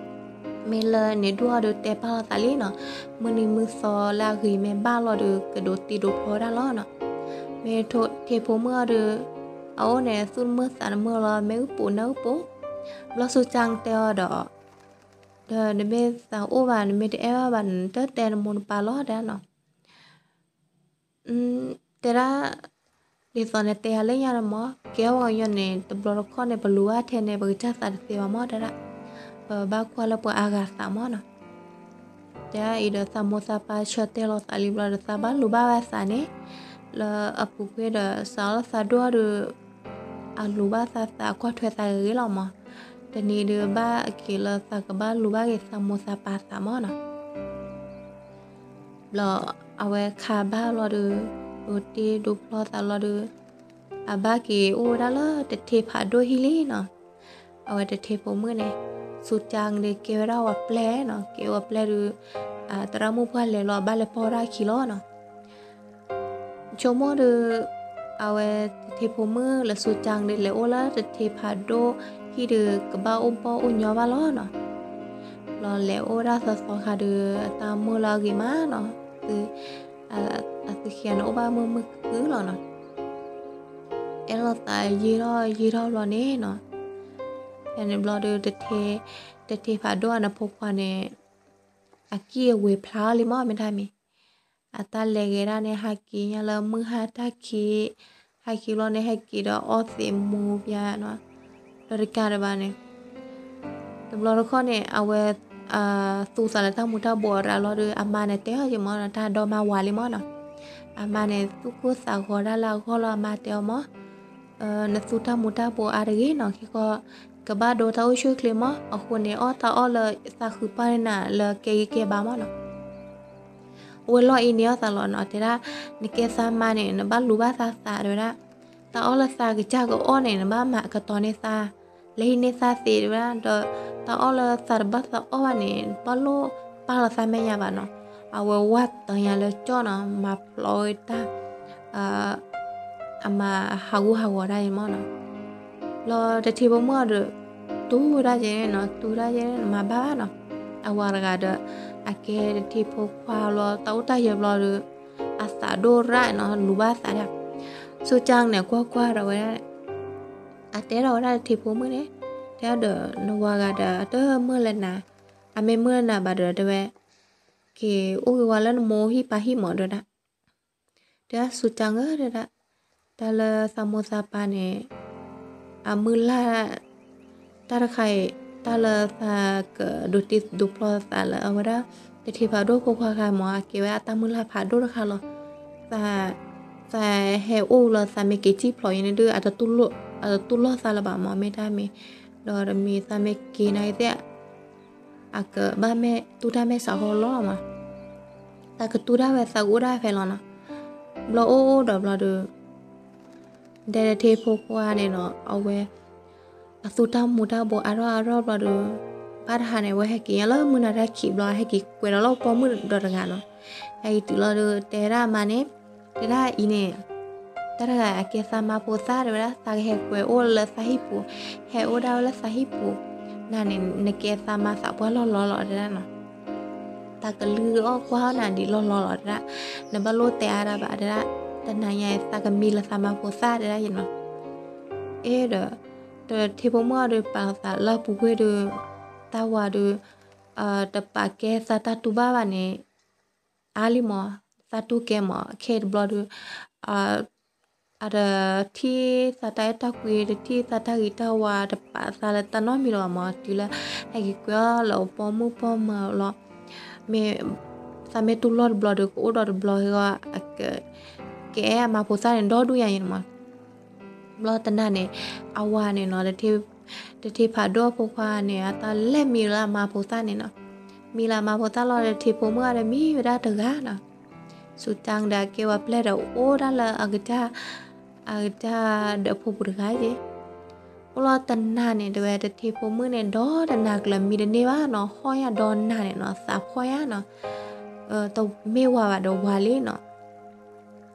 မ့ၢ်လၢန့ၣ်ဒုၣ်အီၤဒုးတဲပာ်လီၤသးလံနီၤ, မုၢ်နံၤမုၢ်သီလၢအဂ့ၤမ့ၢ်ဘၣ်လီၤဒီး ကဒိးတ့ဒိးဖျီဝဲဒၣ်လီၤနီၤ. မ့ၢ်ထ့ဖိမုၣ်အီၤဒုး အအိၣ်န့ၣ် သူၣ်တမုာ်သးတမုာ်လီၤ, မ့ၢ်အုၣ်ပူၤနၢ်အုၣ်ပူၤ, ဘျီစူၤကၢ်တဲအီၤဒီး ဒီးနမ့ၢ်သးအိၣ်ဘၣ် နမ့ၢ်တအဲၣ်ဘၣ်ဘၣ်န့ၣ် နတတဲနမိၢ်နပၢ်လီၤတဲဒၣ်နီၤ. တဲဒၣ် ဒ်သိးနတဲယၤလၢညါန့ၣ်မး ကဲပှၤကညီန့ၣ် တဘျီတခီၣ်န့ၣ် ပလူၤဘၣ်ထဲန့ၣ် ပကစၢ်သးတသ့ဘၣ်မးတဲဒၣ်, ပဘၣ်ကွၢ်လၢပှၤအါဂၤသးမးနီၤ. တဲဒၣ်အံၤဒီးသးမိၢ်သးပၢ်ဆၢတဲာ်လီၤသးလံဘျီဒီး သးဘၣ်လူၤဘၣ်ဝဲသးန့ၣ် လၢအပူၤကွံာ်ဒီး သးအီၣ်သးဒိၣ်ဒီး အလူၤဘၣ်သးသးကွၢ်ထွဲသးဂ့ၤဂ့ၤလီၤမး, တနံၤဒီးဘၣ်အက့ၤလၢသးကဘၣ်လူၤဘၣ်က့ၤသးမိၢ်သးပၢ်သးမးနီၤ. ဘျီအဝဲခါဘၣ်ဘျီဒီး ဒိးတ့ဒိးဖျီသးလီၤဒီး အဘၣ်က့ၤအိၣ်ဝဲဒၣ်လၢတထ့ဖးဒိၣ်ဟံၣ်လံနီၤ. အဝဲတထ့ဖိမုၣ်န့ၣ် စူၤကၠါန့ၣ်ကဲဝဲဒၣ်ဝဲပျဲၢ်နီၤ, ကဲဝဲပျဲၢ်ဒီး သရၣ်မုၣ်ပှၢ်လဲၤလီၤ ဘၣ်လဲၤပိာ်ဝဲဒၣ်အခံလီၤနီၤ. ဆိကမိၣ်ဒီး အဝဲတထ့ဖိမုၣ်လၢစူၤကၠါန့ၣ်လဲၤအိၣ်လၢတထ့ဖးဒိၣ်ဟံၣ်ဒီး ကဘၣ်အိၣ်ဘီၣ်အိၣ်ညီဘၣ်လီၤနီၤ. ဘျီလဲၤအိၣ်ဝဲဒၣ်သီသီခါဒီး အတၢ်မုာ်လၢအဂ့ၤမးနီၤ, သု အသုခံဂၤန့ၣ်အိၣ်ဘၣ်မုာ်မုာ်ခုၣ်ခုၣ်လီၤနီၤ. အဲၣ်လိာ်သးယံာ်ထီၣ်ယံာ်ထီၣ်ဘျီန့ၣ်နီၤ, ဖဲန့ၣ်ဘျီဒီး တထ့ဖးဒိၣ်အနဖိခွါန့ၣ် အကံၢ်အဝ့ၤဖျါအီၤလံမၢ် မ့ၢ်တၢ်မံၤ, အတၢ်လဲၤဂဲၤဒၣ်န့ၣ် ဟဲက့ၤညါလၢမုၢ်ဟါတၢ်ခံး, ဟဲက့ၤလီၤန့ၣ် ဟဲက့ၤဒီးအီၣ်သံးမူပျါနီၤ, ဒီးတကးဒံးဘၣ်န့ၣ် တဘျီတခီၣ်န့ၣ် အဝဲ သူသးလၢတၢ်မူၤတၢ်ဘှီးအရၢလီၤဒီး အမါန့ၣ်တဲအီၤက့ၤမၢ်နီၤ, တၢ်ဒီမါဝၤလံမၢ်နီၤ, အမါန့ၣ် သူၣ်ကိၢ်သးဂီၤဒၣ်လၢအဂီၢ်လီၤ, အမါတဲအီၤမၢ် နသူတၢ်မူၤတၢ်ဘှီးအါတဂ့ၤနီၤ, ခဲကီၢ် ကဘၣ်ဒိတၢ်အိၣ်ဆူၣ်အိၣ်ချ့မၢ်, အဃိန့ၣ် အီၣ်တၢ်အီၣ်လၢသးဃုပာ်န့ၢ်နၤလၢကဲဂံၢ်ကဲဘါမၢ်နီၤ. အဝဲလီၤအံၤန့ၢ်အီၤသးလီၤနီၤ, တဲဒၣ် နကဲသးမါန့ၣ် နဘၣ်လူၤဘၣ်သးသးတဲဝဲဒၣ်, တၢ်အီၣ်လၢသးကစၢ်ကအီၣ်န့ၣ် နဘၣ်မၤကတီၤန့ၢ်သး လဲၤဟံးန့ၢ်သးသ့တဲဝဲဒၣ်, ဒီးတၢ်အီၣ်လၢသးတဘၣ်သးအီၣ်ဘၣ်န့ၣ် ဘၣ်လိၣ်ပာ်လီၤသးမဲာ်ညါဘၣ်နီၤ. အဝဲဝၢ်တၢ်ညါလၢကၠီၣ်နီၤ, မၤဖျိးဝဲတၢ် အမၤဟးဂူာ်ဟးဂီၤဒၣ်အံၤမၢ်နီၤ. ဘျီတထံဖိမုၣ်အီၤဒီး တူၢ်ဝဲဒၣ်ကဲန့ၣ်နီၤ, တူၢ်ဒၣ်ကဲန့ၣ် မၤဘၣ်ဘၣ်နီၤ. အဝၤတဂၤဒီး အကဲတထံဖိခွါဘျီ တၢ်အိၣ်တၢ်ယၢၤဘျီဒီး အသးဒိၣ်ရၣ်နီၤ, လူၤဘၣ်သးဒၣ်. စူၤကၠၣ်န့ၣ် ကွၢ်ကွၢ်ဒီးဝဲဒၣ် အတဲထီၣ်ဝဲဒၣ်တထံဖိမုၣ်န့ၣ်, တဲဒီးနဝၤဂၤဒီး အတမုာ်လၢနၤ, အမ့ၢ်မုာ်လၢနၤဘၣ်ဒီး တဲဝဲ က့ၤအိၣ်ဂ့ၤဝဲလၢနမိၢ်ဟံၣ်ပၢ်ဟံၣ်မၢ်တဲဝဲဒၣ်. တဲဒၣ်စူၤကၠၣ်ဧၢ တဲဒၣ်, တၢ်လၢသးမိၢ်သးပၢ်န့ၣ် အမုၢ်လၢ် တၢ်တခါအံၤ တၢ်လၢသးကဒိးတံၢ်ဒိးဖျီသးလၢအဝဲဒၣ် တထံဖးဒိၣ်ဖိခွါခါမၢ် အကဲဝဲအတၢ်မုၢ်လၢ်ဖးဒိၣ်တခါလီၤ. သး သးဟဲအိၣ်လီၤ သးမ့ၢ်က့ၤစံၣ်ဖျိးအံၤန့ၣ်ဒုး အတတူၢ်လိာ်သးလၢၤဘၣ်မၢ် မ့ၢ်တၢ်မ့ၢ်, ဒီးတမ့ၢ်သးမ့ၢ်က့ၤနာ်က့ၤသ့ၣ် အကဘၣ်မ့ၢ်တူၢ်တၢ်မဲာ်ဆှးဟီလီၤမး, သးကတူၢ်တၢ်ဝဲသးကအိၣ်ဒၣ်ဖဲလီၤနီၤ. ဘျီအိၣ်အိၣ်ဒီးဘျီဒီး ဒဲတထံဖိခွါန့ၣ်နီၤ အဝဲ အသူတၢ်မူၤတၢ်ဘှီးအါထီၣ်အါထီၣ်ဘျီဒီး ဘၣ်တဟါန့ၣ် အဝဲဟဲက့ၤညါလၢမုၢ်နၤတၢ်ခံးဘျီ ဟဲက့ၤကွဲးဒီးလၢပိာ်မုၣ်ဒီးတဂၤနီၤ. ဟဲက့ၤတုၤလီၤဒီး တဲဒၣ်အမါန့ၣ် တဲဒၣ်အံၤန့ၣ် တၢ်တဂၤအကဲသးမါဖိသၣ်တဲဝဲဒၣ် သးကဟဲကွဲးအိၣ်လၢသးဟံၣ်ပူၤ, ဟဲအိၣ်ဒၣ်ဝဲလၢသးဟံၣ်ပူၤ, နၤန့ၣ် နကဲသးမါသးပှၢ်လီၢ်လီၢ်လီၤတဲဒၣ်နီၤ. သးကလုၢ်အီၣ်ကွၢ်နၤဒံးလီၢ်လီၢ်လီၤတဲဒၣ်, နဘၣ်လိၣ်တဲအါဒၣ်ဘၣ်တဲဒၣ်, တနၤညါအံၤ သးကမံလၢသးမါဖိသၣ်တဲဒၣ်ယနီၤ. အ့ဒီး တထံဖိမုၣ်အီၤဒီး ပာ်သးလၢပူၤကွံာ်ဒီး တၢ်ဝၤဒီး တပာ်ကဲသးတၢ်တူၢ်ဘၣ်ဘၣ်န့ၣ် အါလံမး, သးတူၢ်ကဲမး, ခဲအံၤတဘျီဒီး အတထံၣ်သးတၢ်အဲၣ်တၢ်ကွံ, တထံၣ်သးတၢ်ဂ့ၤတၢ်ဝါ, တပာ်သးလၢတၢ်နီတမံၤလၢၤဘၣ်မး, တုၤလၢဟဲက့ၤကွဲးအီၤလၢအပိာ်မုၣ်ပိာ်မၢၤလီၤ. မ့ၢ်သးမ့ၢ်တူၢ်လိာ်တဘျီဒီး ကအိၣ်ဒီးတဘျီဟဲဂီၤ ကအဲၣ်အမါဖိသၣ်န့ၣ် ဒီဒူၣ်ညါအံၤန့ၣ်မး. ဘျီတနၤန့ၣ် အဝၤန့ၣ်နီၤ တထံဖးဒိၣ်အဖိခွါန့ၣ် အတၢ်လဲၤမံလၢအမါဖိသၣ်န့ၣ်နီၤ. မံလၢအမါဖိသၣ်လီၤဒီး တထံဖိမုၣ်အီၤဒီးမံဝဲဒၣ်တဂၤနီၤ. စူၤကၠၣ်ဒီးအကဲဝဲပျဲၢ်ဒီးအိၣ်ဒၣ်လၢအကစၢ် အကစၢ်ဒီးဖိပူၤတဂၤက့ၤ. အိၣ်လီၤတနၤန့ၣ် တဲဝဲတထံဖိမုၣ်န့ၣ် ဒီတနၤကျၢၤမံတန့ၢ်ဘၣ်နီၤ, ဟီၣ်ညါဒီနၤန့ၣ်နီၤ, သးဖှီၣ်ညါနီၤ, တမ့ၢ်ဝၤဘၣ်ဒီးဝၤလံနီၤ.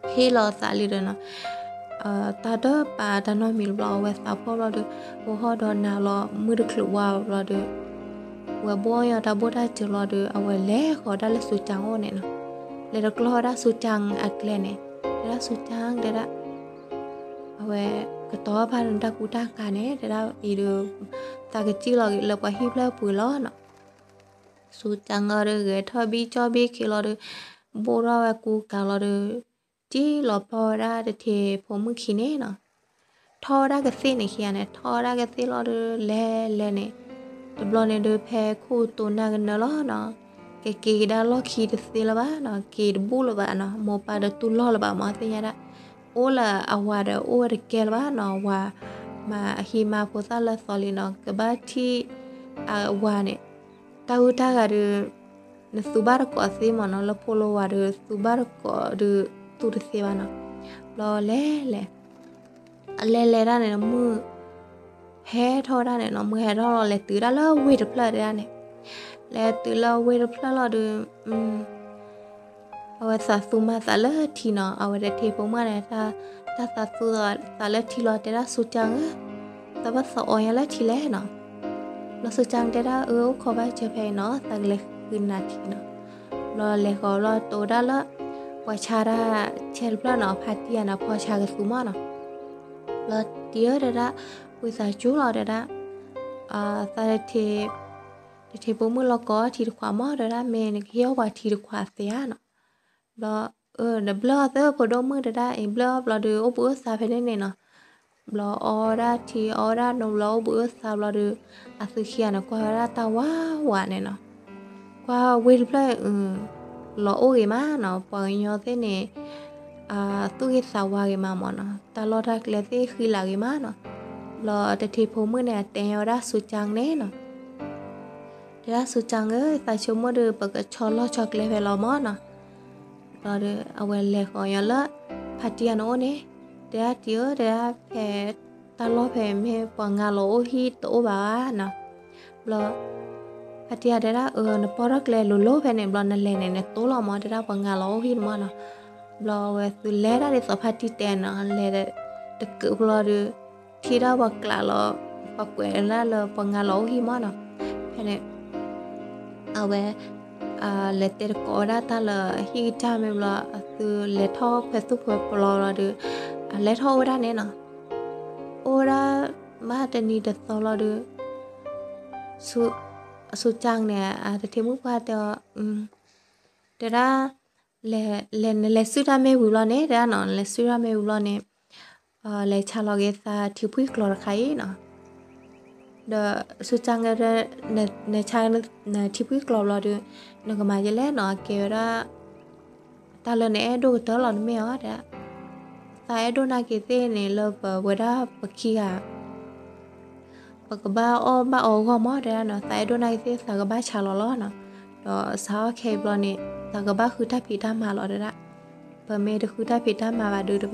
ဟ့ၣ်လီၤသးလံဒီးနီၤ, တၢ်တပာ်တၢ်နီတမံၤလၢၤဘျီ အဝဲသးဖှီၣ်ဘျီဒီး ဝဲဟီၣ်ဒီနၤလီၤ မုၢ်တချုးဝါဘျီဒီး ဝဲဘိၣ်ညီတၢ်ဘိၣ်တၢ်စၢၤလီၤဒီး အဝဲလဲၤဃီၤဒၣ်လၢစူၤကၠၣ်အိၣ်န့ၣ်နီၤ. လဲၤတကျီၢ်ဝဲဒၣ်စူၤကၠၣ်အကျဲန့ၣ်, တဲဒၣ်စူၤကၠၣ်တဲဒၣ် အဝဲကတီၤဖးဒီးတၢ်ကူတၢ်ကၤန့ၣ် တဲဒၣ်အံၤဒီး သးကစံၣ်လီၤက့ၤလၢပှၤဟံၣ်ဖျၢၣ်ပူၤလီၤနီၤ. စူၤကၠၣ်အီၤဒီး ဂဲၤထီၣ်ဘံၣ်ကၠီၣ်ဘံၣ်ခ့လီၤဒီး ဘိၣ်ထီၣ်ဝဲကူကၤလီၤဒီး စံၣ်လီၤပီၢ်ဝဲဒၣ်တထံဖိမုၣ်ခံန့ၣ်နီၤ. ထီၣ်ဝဲဒၣ်ကသ့ၣ်န့ၣ်ခံဂၤန့ၣ် ထီၣ်ဝဲဒၣ်ကသ့ၣ်လီၤဒီး လဲၤလဲၤန့ၣ် တဘျီန့ၣ်ဒီး ဖဲခိၣ်တိၤနၢ်ကနၢလီၤနီၤ, ကက့ၤကဒါလီၢ်ခံတသ့လၢၤဘၣ်နီၤ, က့ၤတဘူၣ်လၢၤဘၣ်နီၤ, မိၢ်ပၢ်ဒီးတူၢ်လိာ်လၢၤဘၣ်မး သ့ၣ်ညါဒၣ်. အိၣ်လၢအဝၤဒီးအိၣ်ဝဲတကဲလၢၤဘၣ်နီၤ, ဝၤမၤဟံးမါဖိသၣ်လၢအသီလံနီၤ, ကဘၣ်ထံၣ်အဝၤန့ၣ် တၢ်ဂုၤတၢ်ဂၤဒီး နသူဘၣ်တကိးသ့မးနီၤ, လၢဖိလၢဝၤဒီး သူဘၣ်တကိးဒီး သူတသ့ဘၣ်နီၤ. ဘျီလဲၤလဲၤ အလဲၤလဲၤဒၣ်န့ၣ် မုၢ်ဟဲထီၣ်ဝဲဒၣ်န့ၣ်နီၤ, မုၢ်ဟဲထီၣ်လီၤ လဲၤတုၤဒၣ်လၢဝ့ၢ်တဖျၢၣ်ဒၣ်န့ၣ်, လဲၤတုၤလၢဝ့ၢ်တဖျၢၣ်လီၤဒီး အဝဲသးသူမၤသးလၢထံနီၤ, အဝဲတထံဖိမုၣ်န့ၣ် တၢ်သးသူသးလၢထံလီၤ တဲဒၣ်စူၤကၠၣ်ဧၢ, သးဘၣ်သးအီညါလၢထံလဲၣ်နီၤ. ဘျီစူၤကၠၣ်တဲဒၣ် အၢ အိၣ်ခိးဘၣ်စၢၤဖဲအံၤနီၤ, သးကလဲၤဃုနၤထံနီၤ. ဘျီလဲၤဃီၤဘျီတိၤဒၣ်လၢ ပှၤဆါတၢ်ဆဲတဖျၢၣ်နီၤ, ဖါတံၢ်ယၤနီၤ, ဖီဆါကသူမးနီၤ. ဘျီတံၤဧၢတဲဒၣ်, ဝံသးစူၤလီၤတဲဒၣ်, သးတထံ တထံဖိမုၣ်လီၤကိးအီထံတခွးမး တဲဒၣ် မ့ၢ်နကဟ့ၣ်အီၣ်ပှၤထံတခွးသ့ဧါနီၤ. ဘျီ အၢ နဘျၢအီၤသၢဖိဒိၣ်မုၣ် တဲဒၣ် အံၤဘျၢအီၤဘျီဒီး အိၣ်ဘှံးအိၣ်သါဖဲန့ၣ်န့ၣ်နီၤ. ဘျီအီဝဲဒၣ်ထံ အီဝဲဒၣ်နီၤ ဘျီအိၣ်ဘှံးအိၣ်သါဘျီဒီး အသုခံဂၤန့ၣ် ကွၢ်ဝဲဒၣ်တၢ်ဝးဝးန့ၣ်နီၤ. ကွၢ်ဝ့ၢ်တဖျၢၣ် လီၤအိၣ်ဂ့ၤမးနီၤ, ပှၤကညီသ့ၣ်န့ၣ် သူၣ်ဂ့ၤသးဝါဂ့ၤမးမးနီၤ, တၢ်လီၢ်တၢ်ကျဲသ့ၣ်ဃံလၤဂ့ၤမးနီၤ. ဘျီတထံဖိမုၣ်န့ၣ် အတဲအီၤဝဲဒၣ် စူၤကၠၣ်န့ၣ်နီၤ, တဲဒၣ် စူၤကၠၣ်ဧၢ, သးဆိကမိၣ်ဒီး ပကဆီလီၢ်ဆီကျဲဖဲလီၤမးနီၤ. ဘျီဒီး အဝဲလဲၤဃီၤညီလၢ ဖါတံၢ်အန့ၣ်အိၣ်န့ၣ်, တဲဒၣ် တံၢ်ဧၢ, တဲဒၣ် ဖဲတၢ်လီၢ်ဖဲမ့ၢ်ပှၤငါလီၤအိၣ်ဟံၣ်တအိၣ်ဘၣ်ဧါနီၤ. ဘျီ ဖါတံၢ်တဲဒၣ် အၢ နပီၢ်ထီၣ်ကျဲလိၤလိၤဖဲန့ၣ် ဘျီနလဲၤန့ၣ် နတိၢ်လီၤမး တဲဒၣ် ပှၤငါလီၤအိၣ်ဟံၣ်မးနီၤ. ဘျီအဝဲသုလဲၤဒၣ်ဒ်သိးဖါတံၢ်တဲနီၤ, လဲၤတကုးဘျီဒီး ထံၣ်ဒၣ်ပှၤကျးလီၤ, ပှၤကွဲးဒၣ်လၢပှၤငါလီၤအိၣ်ဟံၣ်မးနီၤ. ဖဲန့ၣ် အဝဲ လဲၤတဲတကိးဝဲဒၣ်တၢ်လၢဟံၣ်ကတၢၢ်မ့ၢ်ဘျီ အသုလဲၤထီၣ်ခွဲးသူၣ်ခွဲးပျီလီၤဒီး အလဲၤထီၣ်အိၣ်ဝဲဒၣ်န့ၣ်နီၤ. အိၣ်ဝဲဒၣ် ဘၣ်တနံၤတသီလီၤဒီး စူၤကၠၣ်န့ၣ် အတထံမုၣ်ပှၢ်တဲအီၤ တဲဒၣ် လဲၤ နလဲၤစုၣ်တၢ်မ့ၢ်ဝံၤဘျီန့ၣ် တဲဒၣ်နီၤ, နလဲၤစုၣ်တၢ်မ့ၢ်ဝံၤဘျီန့ၣ် လဲၤဆါလီၤက့ၤသးထံဖှံကျိၤတခါအံၤနီၤ. ဒီးစူၤကၠၣ် နဆါနထံဖှံကျိၤဘျီဒီး နကမၤယလဲၣ်နီၤ, ကဲဝဲဒၣ် တၢ်လၢနအဲၣ်ဒိၣ်ကတၢၢ်လီၤ နမ့ၢ်အီၤတဲဒၣ်. သးအဲၣ်ဒိၣ်နာ်က့ၤသ့ၣ်န့ၣ် လၢပဝဲဒၣ်ပခံဂၤ ပကဘၣ်အီၣ်ဘၣ်အီဂီၢ်မး တဲဒၣ်နီၤ, သးအဲၣ်ဒိၣ်နာ်က့ၤသ့ၣ် သးကဘၣ်ဆါလီၤလီၤနီၤ. ဒီးစးထီၣ်ခဲအံၤဘျီန့ၣ် သးကဘၣ်ဃုတၢ်ဖံးတၢ်မၤလီၤ တဲဒၣ်. ပမ့ၢ်တဃုတၢ်ဖံးတၢ်မၤဘၣ်ဒီး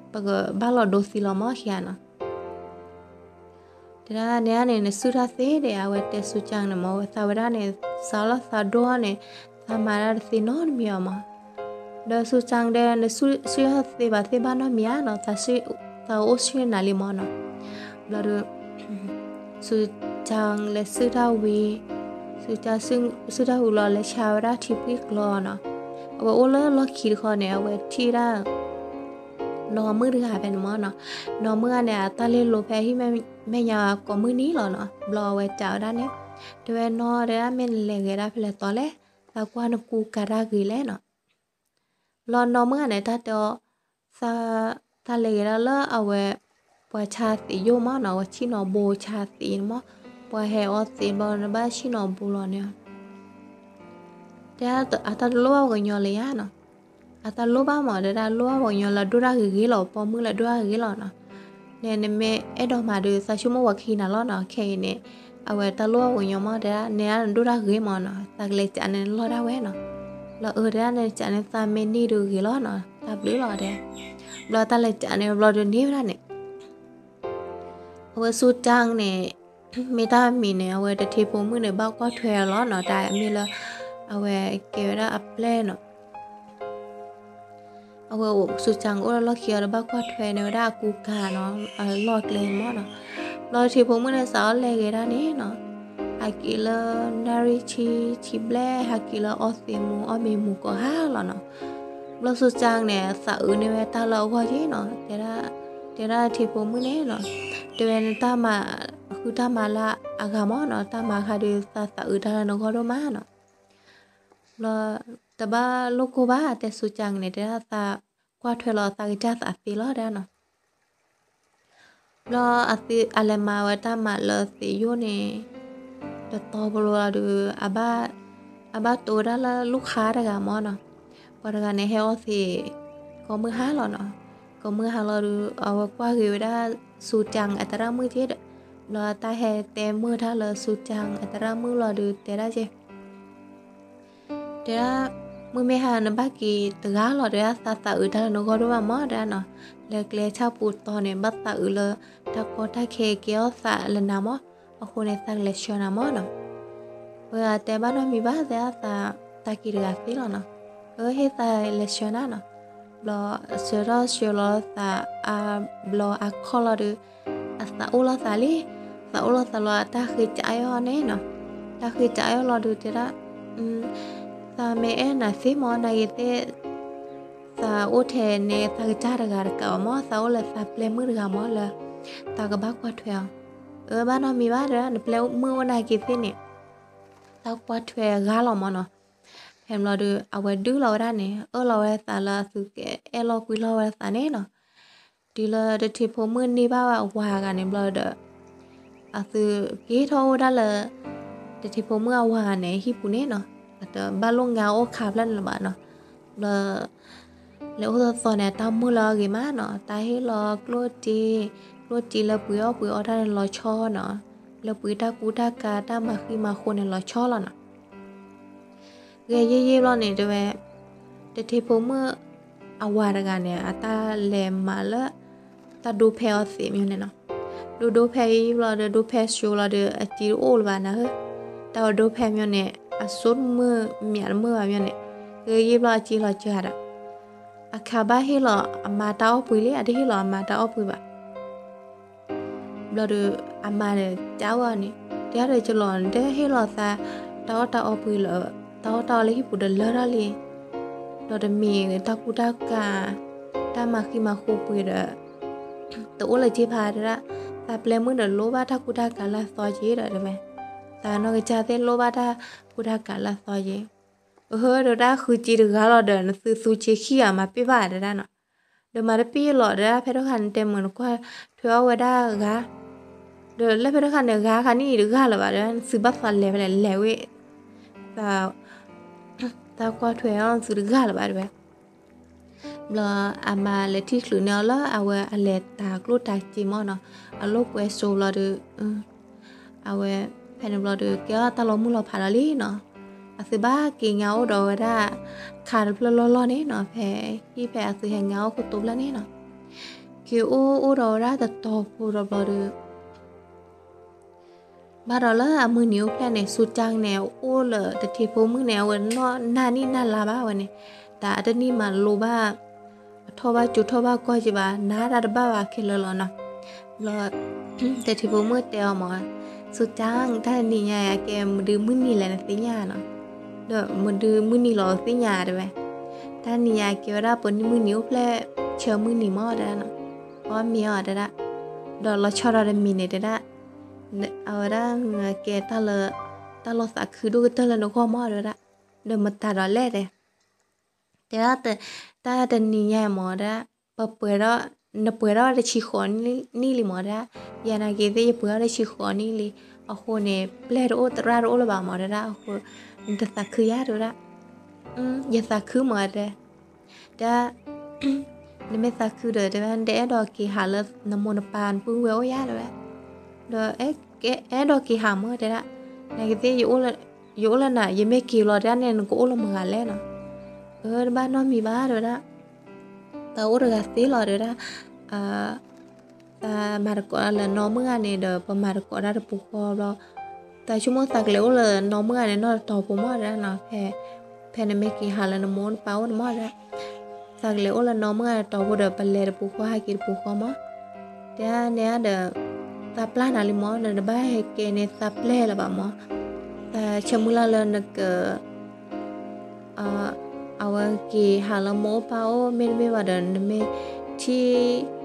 ပကဘၣ်လီၤဒိသံလီၤမးခံဂၤနီၤ. တဲဒၣ်န့ၣ်န့ၣ် နစုၣ်တၢ်သ့ဒီး အဝဲတဲစူၤကၠၣ်န့ၣ်မး, ဝဲသးဝဲဒၣ်န့ၣ် စးလၢသးဒိၣ်န့ၣ် သးမၤဒၣ်တသ့နီတမံၤအီၤမး. ဒီးစူၤကၠၣ်ဒီး နစုၣ်တၢ်သ့ဘၣ်သ့ၣ်ဘၣ်နီတမံၤဧါနီၤ, သးအိၣ်ဆှၢနၤလံမးနီၤ. ဘျီဒီး စူၤကၠၣ်လဲၤစုၣ်တၢ်ဝံၤ, စူၤကၠၣ်စုၣ်တၢ်ဝံၤလီၤ လဲၤဆါဝဲဒၣ်ထံဖှံကျိၤနီၤ. အဝဲအိၣ်လၢလီၢ်ခံတခီန့ၣ် အဝဲထံၣ်ဒၣ် နီၢ်မုၣ်တဂၤဖဲန့ၣ်မးနီၤ. နီၢ်မုၣ်ဂၤန့ၣ် အတၢ်လဲၤလိၤဖဲအဟံၣ်မဲာ်ညါကိးမုၢ်နံၤလီၤနီၤ. ဘျီအဝဲစံးဝဲဒၣ်န့ၣ်, တဲဝဲနီၢ် တဲဒၣ် မ့ၢ်နလဲၤဂဲၤဒၣ်ဖဲလဲၣ်တီၤလဲၣ်, သးကွၢ်နကူကၤတၢ်ဂ့ၤလဲၣ်နီၤ. ဘျီနီၢ်မုၣ်ဂၤန့ၣ် တၢ်တဲအီၤ, သးလဲၤဂဲၤဒၣ်လၢအဝဲ ပှၤဆါသံးယိၣ်မးနီၤ, အဝဲဆ့ၣ်နီၤဘိဆါသံးန့ၣ်မး, ပှၤဟဲအီသံးဘျီ နဘၣ်ဆ့ၣ်နီၤဘိလီၤန့ၣ် တဲဒၣ်အတၢ်တလိၣ်ဘၣ်ပှၤကညီလၢၤဧါနီၤ. အတၢ်လိၣ်ဘၣ်မး တဲဒၣ်လိၣ်ဘၣ်ပှၤကညီလၢအဒိၣ်တၢ်ဂ့ၤဂ့ၤလီၤ, ပိာ်မုၣ်လၢအဒိၣ်တၢ်ဂ့ၤဂ့ၤလီၤနီၤ. န့ၣ် နမ့ၢ်အဲၣ်ဒိးမၤဒီး သးဆိကမိၣ်ပှၤကဟံးနၤလီၤနီၤ. ခဲအံၤန့ၣ် အဝဲတၢ်လိၣ်ဘၣ်ပှၤကညီမး တဲဒၣ် နဲဒၣ်နဒိၣ်တၢ်ဂ့ၤမးနီၤ, သးကလဲၤကးန့ၣ်လီၢ်ဒၣ်ဝဲနီၤ. ဘျီအၢ တဲဒၣ် နကးန့ၣ်သးမ့ၢ်န့ၢ်ဒီးဂ့ၤလီၤနီၤ, တၢ်ဘျုးလီၤတဲ. ဘျီတၢ်လဲၤကးန့ၣ်ဘျီဒီးန့ၢ်ဝဲဒၣ်န့ၣ် အဝဲစူၤကၠၣ်န့ၣ် မ့ၢ်တၢ်မံၤန့ၣ် အဝဲတထံဖိမုၣ်န့ၣ် ဘၣ်ကွၢ်ထွဲအီၤလီၤနီၤ, တၢ်မ့ၢ်လၢ အဝဲကဲဝဲဒၣ်အပျဲၢ်နီၤ. အဝဲအိၣ်စူၤကၠၣ်အိၣ်လၢလီၢ်ခံအီၤဒီး ဘၣ်ကွၢ်ထွဲန့ၢ်ဝဲဒၣ်အကူကၤနီၤ, အလီၢ်ကျဲမးနီၤ. ဘျီတထံဖိမုၣ်န့ၣ် စးထီၣ်လဲၤဂဲၤဒၣ်န့ၣ်နီၤ, ဟဲက့ၤလၢနၣ်ရံၣ်ဆံဆံဘျဲၣ် ဟဲက့ၤလၢအီသံးမူၤအီၣ်မ့ၤမူၤကိးဟါလီၤနီၤ. ဘျီစူၤကၠၣ်န့ၣ် သးအုးန့ၢ်ဝဲတၢ်လၢအဂီၢ်က့နီၤ, တဲဒၣ် တဲဒၣ်ထံဖိမုၣ်န့ၣ်နီၤ, တဲဝဲနတၢ်မၤ ဃုတၢ်မၤလၢအဂၤမးနီၤ, တၢ်မၤဃါဒီးသးသးအုးတၢ်လၢနဂီၢ်ဒိၣ်မးနီၤ. ဘျီ တဘၣ်လိၣ်ကိၢ်ဘၣ် တဲစူၤကၠၣ်န့ၣ် တဲဒၣ်သးကွၢ်ထွဲလီၤသးကစၢ်သးသ့လီၤတဲနီၤ. ဘျီအလဲၤမၤဝဲတၢ်မၤလၢသံးယိၣ်န့ၣ် တတီၤဘျီဒီး အဘၣ်တိၢ်ဝဲဒၣ်လၢလူၢ်ခါတဂၤမးနီၤ. ပှၤတဂၤန့ၣ်ဟဲအီသံး ကိးမုၢ်ဟါလီၤနီၤ. ကိးမုၢ်ဟါလီၤဒီး အဝဲကွၢ်ဂ့ၤဝဲဒၣ်စူၤကၠၣ်အတရၣ်မုၣ်က့, ဘျီတၢ်ဟဲတဲမုာ်တၢ်လၢစူၤကၠၣ်အတရၣ်မုၣ်လီၤဒီး တဲဒၣ်က့ တဲဒၣ် မုၢ်မ့ၢ်ဟါနဘၣ်က့ၤတဂၤလီၤ တဲဒၣ် သးသးအုးတၢ်လၢနဂီၢ်ဒိၣ်မးမး တဲဒၣ်နီၤ. လၢကျဲဆၣ်ပူၤတီၤန့ၣ် ဘၣ်သးအုးလၢတၢ်ကီတၢ်ခဲကဲထီၣ်သးလၢနၤမး, အဃိန့ၣ် သးကလဲၤဆှၢနၤမးနီၤ. ဝဲတဲဘၣ်နီတမံၤဘၣ် တဲဒၣ်သး သးက့ၤတဂၤသ့လီၤနီၤ. အဟ့ၣ်သးလဲၤဆှၢနၤနီၤ. ဘျီဆှၢထီၣ်ဆှၢလီၤသး အါဘျီအါခီၣ်လီၤဒီး အသးအိၣ်လိာ်သးလံ. သးအိၣ်လိာ်သးလီၤ တၢ်ဃ့ကးအီၤန့ၣ်နီၤ. တၢ်ဃ့ကးအီၤလီၤဒီးတဲဒၣ် သးမ့ၢ်အဲၣ်နၤသ့မး နာ်က့ၤသ့ၣ် သးအိၣ်ထဲန့ၣ် သးကစၢ်တဂၤတကးဘၣ်မး သးအိၣ်လၢသးပျဲၢ်မုၣ်တဂၤမးလၢ သးကဘၣ်ကွၢ်ထွဲအီၤ. အၢ ဘၣ်နီတမံၤဘၣ် တဲဒၣ် နပျဲၢ်မုၣ်အိၣ်နာ်က့ၤသ့ၣ်န့ၣ် တၢ်ကွၢ်ထွဲဂၤလီၤမၢ်နီၤ. ဖဲန့ၣ်ဘျီဒီး အဝဲဒုးလီၤဝဲဒၣ်န့ၣ် အၢၣ်လီၤဝဲသးလၢအသုကအဲၣ်လီၤကွံလီၤဝဲသးန့ၣ်နီၤ. တုၤလၢတထံဖိမုၣ်န့ၢ်ဘၣ်ဝဲအဝၤဂၤန့ၣ်ဘျီဒီး အသုက့ၤထီၣ်အိၣ်ဝဲဒၣ်လၢ တထံဖိမုၣ်အဝၤန့ၣ် ဟံၣ်ပူၤန့ၣ်နီၤ. အတဘၣ်လိၣ်ငါအိၣ်ခးဖျၢၣ်န့ၣ်လၢၤဘၣ်နီၤ. ဘျီ လဲၤအိၣ်သီသီန့ၣ် အတၢ်မုာ်လၢအဂ့ၤမးနီၤ. တၢ်ဟ့ၣ်လီၤကျိၣ်စ့, ကျိၣ်စ့လၢပှ့ၤအီၣ်ပှ့ၤအီတၢ်န့ၣ်လီၤဆီနီၤ. လၢပှ့ၤတၢ်ကူတၢ်ကၤ တၢ်မၤဃံမၤဃိန့ၣ် လီၤဆီလီၤနီၤ. ဂဲၤယံာ်ယံာ်ဘျီန့ၣ်တဲဝဲ, တထံဖိမုၣ်အဝၤတဂၤန့ၣ် အတၢ်လဲၤမၤလၢ တၢ်ဒိဖဲအီသံးမၠိန့ၣ်နီၤ. ဒိဒိဖဲယံာ်ဘျီဒီး ဒိဖဲစိဘျီဒီး အစ့တအိၣ်လၢၤဘၣ်နၤဧၢ. တၢ်အဒိဖဲမၠိန့ၣ် အစိတမုာ်မၠးတမုာ်ဘၣ်မၠိန့ၣ်, ဂဲၤယံာ်ဘျီအစ့လီၤစှၤဒီး အခါဘၣ်ဟ့ၣ်လီၤအမါတၢ်အီၣ်ပှ့ၤလံ, အတဟ့ၣ်လီၤအမါတၢ်အီၣ်ပှ့ၤဘၣ်. ဘျီဒီး အမါန့ၣ် ကးဝဲအီၤန့ၣ်, တၢ်ဒီးကလီၤ နတဟ့ၣ်လီၤသး တၢ်အီၣ်တၢ်အီပှ့ၤလၢၤ, တၢ်အီၣ်တၢ်အီလၢဟံၣ်ပူၤဒီးလၢထီၣ်လံ, ဒီးတမ့ၢ်တၢ်ကူတၢ်ကၤ တၢ်မၤဃံမၤဃိပှ့ၤဒီး တအိၣ်လၢၤက့ၤဖးတဲဒၣ်, သးပျဲမုၣ်ဒီးလိၣ်ဘၣ်တၢ်ကူတၢ်ကၤလၢအသီက့ၤဒီးတဲဝဲ, သးနီၢ်ကစၢ်သ့ၣ်လိၣ်ဘၣ်တၢ်ကူတၢ်ကၤလၢအသီက့ၤ. အဟၢ တဲဝဲဒၣ် ဃုစ့တဂၤလီၤဒီး နသုသူစ့ခံဂၤမၤပ့ၢ်ဘၣ်တဲဒၣ်နီၤ. ဒီးမၤတပ့ၢ်လီၤတဲဒၣ်, ဖဲတခါန့ၣ် တဲမုာ်နကွၢ်ထွဲအီၣ်ဝဲဒၣ်ဂၤ, ဒီးလၢဖဲတခါန့ၣ် ဂၤခါန့ၣ်တဂၤလၢၤဘၣ်တဲဒၣ်, နသုဘၣ်သးလဲၤဖဲလဲၣ် လဲၤဝဲ တၢ်ကွၢ်ထွဲအီၣ်သုတဂၤလၢၤဘၣ်တဲဝဲ. ဘျီအမါလဲၤထံၣ်ချုးန့ၢ်အီၤလၢအဝဲအလဲၤတၤကျိၣ်တၤစ့မၢ်နီၤ, အလိာ်ကွဲစိဘျီဒီး အဝဲ ဖဲန့ၣ်ဘျီဒီး ကဲထီၣ်တၢ်လီၤမုၢ်လီၤဖးဒီးလံနီၤ. အသုဘၣ်က့ၤညါအိၣ်ဒီးဝဲဒၣ် ခါတဖျၢၣ်လီၢ်လီၢ်န့ၣ်နီၤ, ဖဲဟံၣ်ဖဲအသုဟဲညါအိၣ်ခိၣ်တိဖျၢၣ်န့ၣ်နီၤ. က့ၤအိၣ်အိၣ်ဒီးဝဲဒၣ်တတီၤဖိဒီးဘျီဒီး ဘၣ်ဒီးလၢအမုၢ်နံၤအိၣ်ဖျဲၣ်န့ၣ် စူၤကၠါန့ၣ် အိၣ်လၢတထံဖိမုၣ်န့ၣ် အဝဲနီၢ်နၢ်နံၣ်နၢ်လါဘၣ်ဝဲန့ၣ်, တၢ်အတနံၣ်မၤလိဘၣ် အထီၣ်ဘၣ်ကၠိထီၣ်ဘၣ်ကီၢ်က့ၤဘၣ် နၤတၢ်တဘၣ်ဘၣ်ခဲလၢာ်လီၤနီၤ. ဘျီ တထံဖိမုၣ်တဲအီၤမၢ်, စူၤကၠါ တၢ်တနံၤညါအံၤ အကဲမနုၤမုၢ်နံၤလဲၣ်နသ့ၣ်ညါနီၤ. ဒီးမနုၤမုၢ်နံၤလီၤသ့ၣ်ညါတဲဝဲ, တၢ်နံၤညါအံၤကဲဝဲဒၣ်ပမုၢ်နံၤအိၣ်ဖျဲၣ်ဆၢမုၢ်နံၤမၢ်တဲဒၣ်နီၤ. အီၣ်မ့ၤအီၤတဲဒၣ်, ဒီးလီၤဆီဒီးတမံၤန့ၣ်တဲဒၣ်, အဝဲဒၣ်ကဲတၢ်လၢ တၢ်လီၤသးခုဒိၣ်ကတၢၢ်လၢနဂီၢ်မၢ်တဲဝဲဒၣ်, ဒီးမတၤဒီးလဲၣ်တဲ တဲဒၣ်, တၢ်တနံၤညါမၢ်တဲဒၣ်, ပပှဲၤဒီး နပှဲၤထီၣ်တဆံဃိးနံၣ်လံမၢ်တဲဒၣ်, ယၤနာ်က့ၤသ့ၣ် ယပှဲၤထီၣ်တဆံဃိးနံၣ်လံ, အဃိန့ၣ် ပျဲၢ်တအိၣ်သရၣ်တအိၣ်လၢၤဘၣ်မၢ်တဲဒၣ်, အဃိ နတသးခုယါတဲဝဲဒၣ်, ယသးခုမၢ်တဲ တဲ နမ့ၢ်သးခုဒီးတဲဝဲ နတအဲၣ်ဒိးက့ၤဟးလၢနမိၢ်နပၢ်နပုၢ်ဝဲၢ်အိၣ်ယါတဲဝဲ, ဒီးအဲၣ်ဒိးက့ၤဟးမၢ်တဲဒၣ်, နာ်က့ၤသ့ၣ် ယအိၣ်လၢနၤ ယမ့ၢ်က့ၤလီၤတဲဒၣ်န့ၣ် နကအိၣ်လၢမတၤဂၤလဲၣ်နီၤ, အၢ တဘၣ်နီတမံၤဘၣ်တဲဝဲဒၣ်, သးအိၣ်တဂၤသ့လီၤတဲဝဲဒၣ်, သးမၤသကိးတၢ်လၢနီၢ်မုၣ်ဂၤန့ၣ်ဒီး ပမၤသကိးတၢ်တပူၤဃီဘျီ, သးဆိကမိၣ်သးကလဲၤအိၣ်လၢနီၢ်မုၣ်ဂၤန့ၣ် နီၢ်တတီၤဖိမၢ်တဲဒၣ်နီၤ, ဖဲ ဖဲနမ့ၢ်က့ၤဟးလၢနမိၢ်နပၢ်အိၣ်န့ၣ်မၢ်တဲဒၣ်, သးကလဲၤအိၣ်လၢနီၢ်မုၣ်ဂၤတတီၤဖိဒီး ပလဲၤတပူၤဃီဟဲက့ၤတပူၤဃီမၢ်, တဲဒၣ်န့ၣ်ဒီး သးပျၢ်နၤလံမၢ်, နတဘၣ်ဟဲကဲန့ၣ်သးပျဲၢ်လၢၤဘၣ်မၢ်, သးဆၢမုၢ်လၢ်လၢနက အဝဲက့ၤဟးလၢမိၢ်အိၣ်ပၢ်အိၣ် မ့တမ့ၢ်ဘၣ်ဒီး နမ့ၢ်ထံၣ်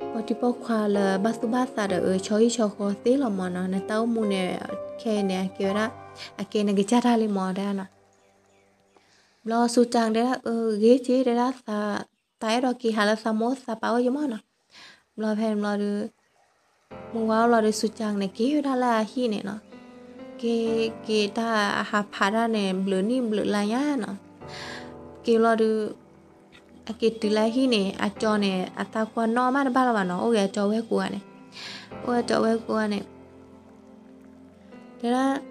ပိာ်ထံပိာ်ခွါလၢဘၣ်သူၣ်ဘၣ်သးဒီး အၢ ဆီဟံၣ်ဆီဃီသ့လီၤမၢ်နီၤ, နတၢ်အိၣ်မူန့ၣ် ခဲအံၤန့ၣ် အကဲဝဲဒၣ် အကဲနကစၢ်တၢ်လံမၢ်တဲဒၣ်နီၤ. ဘျီစူၤကၠါတဲဒၣ် အၢ ဂ့ၤက့ၤ တဲဒၣ် သးအဲၣ်ဒိးက့ၤဟးလၢသးမိၢ်သးပၢ်အိၣ်ယမၢ်နီၤ. ဘျီဖဲန့ၣ်ဘျီဒီး မုၢ်ဝါအိၣ်ဘျီဒီး စူၤကၠါန့ၣ် က့ၤဝဲဒၣ်လၢအဟံၣ်န့ၣ်နီၤ, က့ၤ က့ၤတၢ်အဟးဖးတၢ်န့ၣ် ဘျုးနံၣ်ဘျုးလါညါနီၤ, က့ၤဘျီဒီး အက့ၤတုၤလၢအဟံၣ်န့ၣ် အကၠီန့ၣ် အသးကွၢ်နီၣ်မးတဘၣ်လၢၤဘၣ်နီၤ, အိၣ်ဂ့ၤအကၠီဝဲၢ်ကိးဂၤန့ၣ်, အိၣ်ဂ့ၤအကၠီဝဲၢ်ကိးဂၤန့ၣ် တဲဒၣ်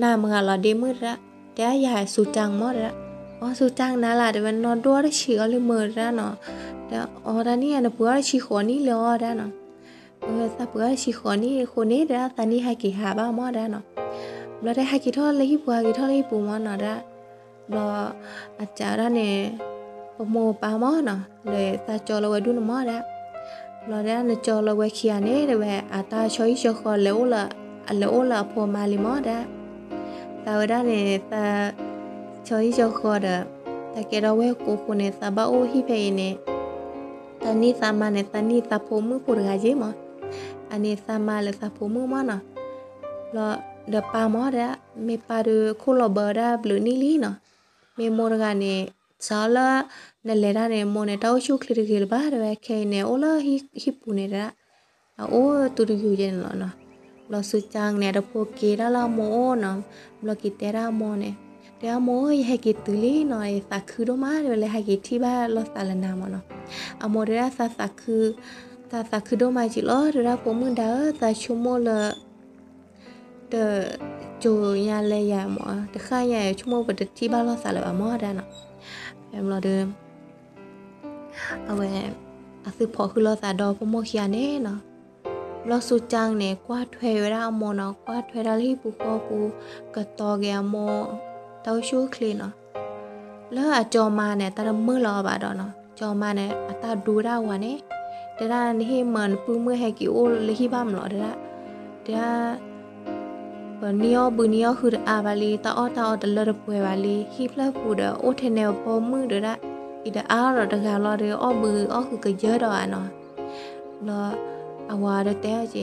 နမတၤဂၤလီၤဒ့မုၣ်တဲဒၣ်, တဲဒၣ်ယၤစူၤကၠါမၢ်တဲဒၣ်, အိ စူၤကၠါနၤလၢ်တဲဝဲ နီၢ်ဒိၣ်အီၣ်တဆံးအီၤလံမၢ်တဲဒၣ်နီၤ, တဲအီၤတၢ်နံၣ်ဧါ နပှ့ၤအီၣ်တဆံဃိးနံၣ်လံအီၤတဲဒၣ်နီၤ, အၢ သးပှ့ၤအီၣ်တဆံဃိးနံၣ်အဃိန့ၣ်တဲဒၣ် သးနံၣ်ဟဲက့ၤဟးဘၣ်မၢ်တဲဒၣ်နီၤ, ဘျီတဲဟဲက့ၤထီၣ်လၢဟံၣ်ပူၤ ဟဲက့ၤထီၣ်လၢဟံၣ်ပူၤမၢ်နီၤတဲဒၣ်, ဘျီ အကၠီဒၣ်န့ၣ် ပမိၢ်ပပၢ်မၢ်နီၤ လဲၤသးကၠီလၢဝဲဒူၣ်န့ၣ်မၢ်တဲဒၣ်, ဘျီတဲဒၣ်နကၠီလၢဝဲခံဂၤန့ၣ် တဲဝဲ အတၢ်ဆီဟံၣ်ဆီဃီလဲၤအိၣ်လၢ အလဲၤအိၣ်လၢအဖိအမါလံမၢ်တဲဒၣ်, သးဝဲဒၣ်န့ၣ် သးဆီဟံၣ်ဆီဃီဒီး သးကဲထီၣ်ဝဲၢ်ကိးဃိန့ၣ် သးဘၣ်အိၣ်ဟံၣ်ဖဲအံၤန့ၣ် သးနံၣ်သးမါန့ၣ် သးနံၣ်သးဖိမုၣ်ဖိတဂၤက့မၢ်, အန့ၣ်သးမါလၢသးဖိမုၣ်မၢ်နီၤ, ဘျီ ဒီးပၢ်မၢ်တဲဒၣ်, မ့ၢ်ပၢ်ဒီးခိၣ်လီၤဘၢဝဲဒၣ်ဘျုးနံၣ်လံနီၤ. မ့ၢ်မိၢ်တဂၤန့ၣ် စးလၢ နလဲၤတၢ်န့ၣ် မိၢ်န့ၣ် တၢ်အိၣ်ဆူၣ်အိၣ်ချ့တဂ့ၤလၢၤဘၣ်တဲဝဲ, ခဲအံၤန့ၣ် အိၣ်လၢဟံၣ်ပူၤန့ၣ်တဲဒၣ်, အအိၣ်တုၤတယုၢ်ယဲန့ၣ်လီၤနီၤ. ဘျီစူၤကၢ်န့ၣ် တဖိက့ၤဒၣ်လၢအမိၢ်အိၣ်နီၤ, ဘျီက့ၤတဲဒၣ်အမိၢ်န့ၣ်, တဲဒၣ်မိၢ်ဧၢ ယဟဲက့ၤတုၤလံနီၤ, ယသးခုဒိၣ်မးတဲဝဲ, လၢဟဲက့ၤထံၣ်ဘၣ်လိာ်သးလၢနၤမၢ်နီၤ. အမိၢ်တဲဒၣ်သးသးခု, သးသးခုဒိၣ်မးက့ၤလီၤတဲဒၣ်, ဖိမုၣ်ဒါဧၢ သးဆိကမိၣ်လၢ တကၠိညါလၢယၤမၢ်, တဃၣ်ညါဆိကမိၣ်ပတထံၣ်ဘၣ်လိာ်သးလၢၤဘၣ်မၢ်တဲဒၣ်နီၤ. ဖဲဘျီဒီး အဝဲ အသုးဖိးဃုလိာ်သးဒီးဖိမိၢ်ခံဂၤန့ၣ်နီၤ. ဘျီစူၤကၢ်န့ၣ် ကွၢ်ထွဲဝဲဒၣ်အမိၢ်နီၤ, ကွၢ်ထွဲဒၣ်လၢဟံၣ်ပူၤဃီပူၤ, ကတီၤက့ၤအမိၢ် တၢ်အိၣ်ဆူၣ်အိၣ်ချ့နီၤ. လၢအကၠီမါန့ၣ် တၢ်တမုာ်လီၤအီၤဘၣ်ဒီးနီၤ, ကၠီမါန့ၣ် အတၢ်ဒိဝဲဒၣ်အဝၤန့ၣ်, တဲဒၣ်နဟ့ၣ်မၢနပုၢ်မုၣ်ဟဲက့ၤအိၣ်လၢဟံၣ်ဘၣ်မးလီၤတဲဒၣ်, တဲဒၣ် ပနံၣ်အီၣ်ဘုနံၣ်အီၣ်ဟုတအါဘၣ်လံ, တၢ်အီၣ်တၢ်အီတလၢတပှဲၤဘၣ်လံ, ဟံၣ်ဖျၢၣ်ပူၤဒီး အိၣ်ထဲန့ၣ်ပပိာ်မုၣ်တဲဒၣ်, အံၤဒီးအါထီၣ်ဒီးတဂၤလီၤဒီး အီၣ်ဘုအီၣ်ဟုကယၢဒီးဧါနီၤ. ဘျီ အဝၤဒီးတဲအီၤက့ၤ,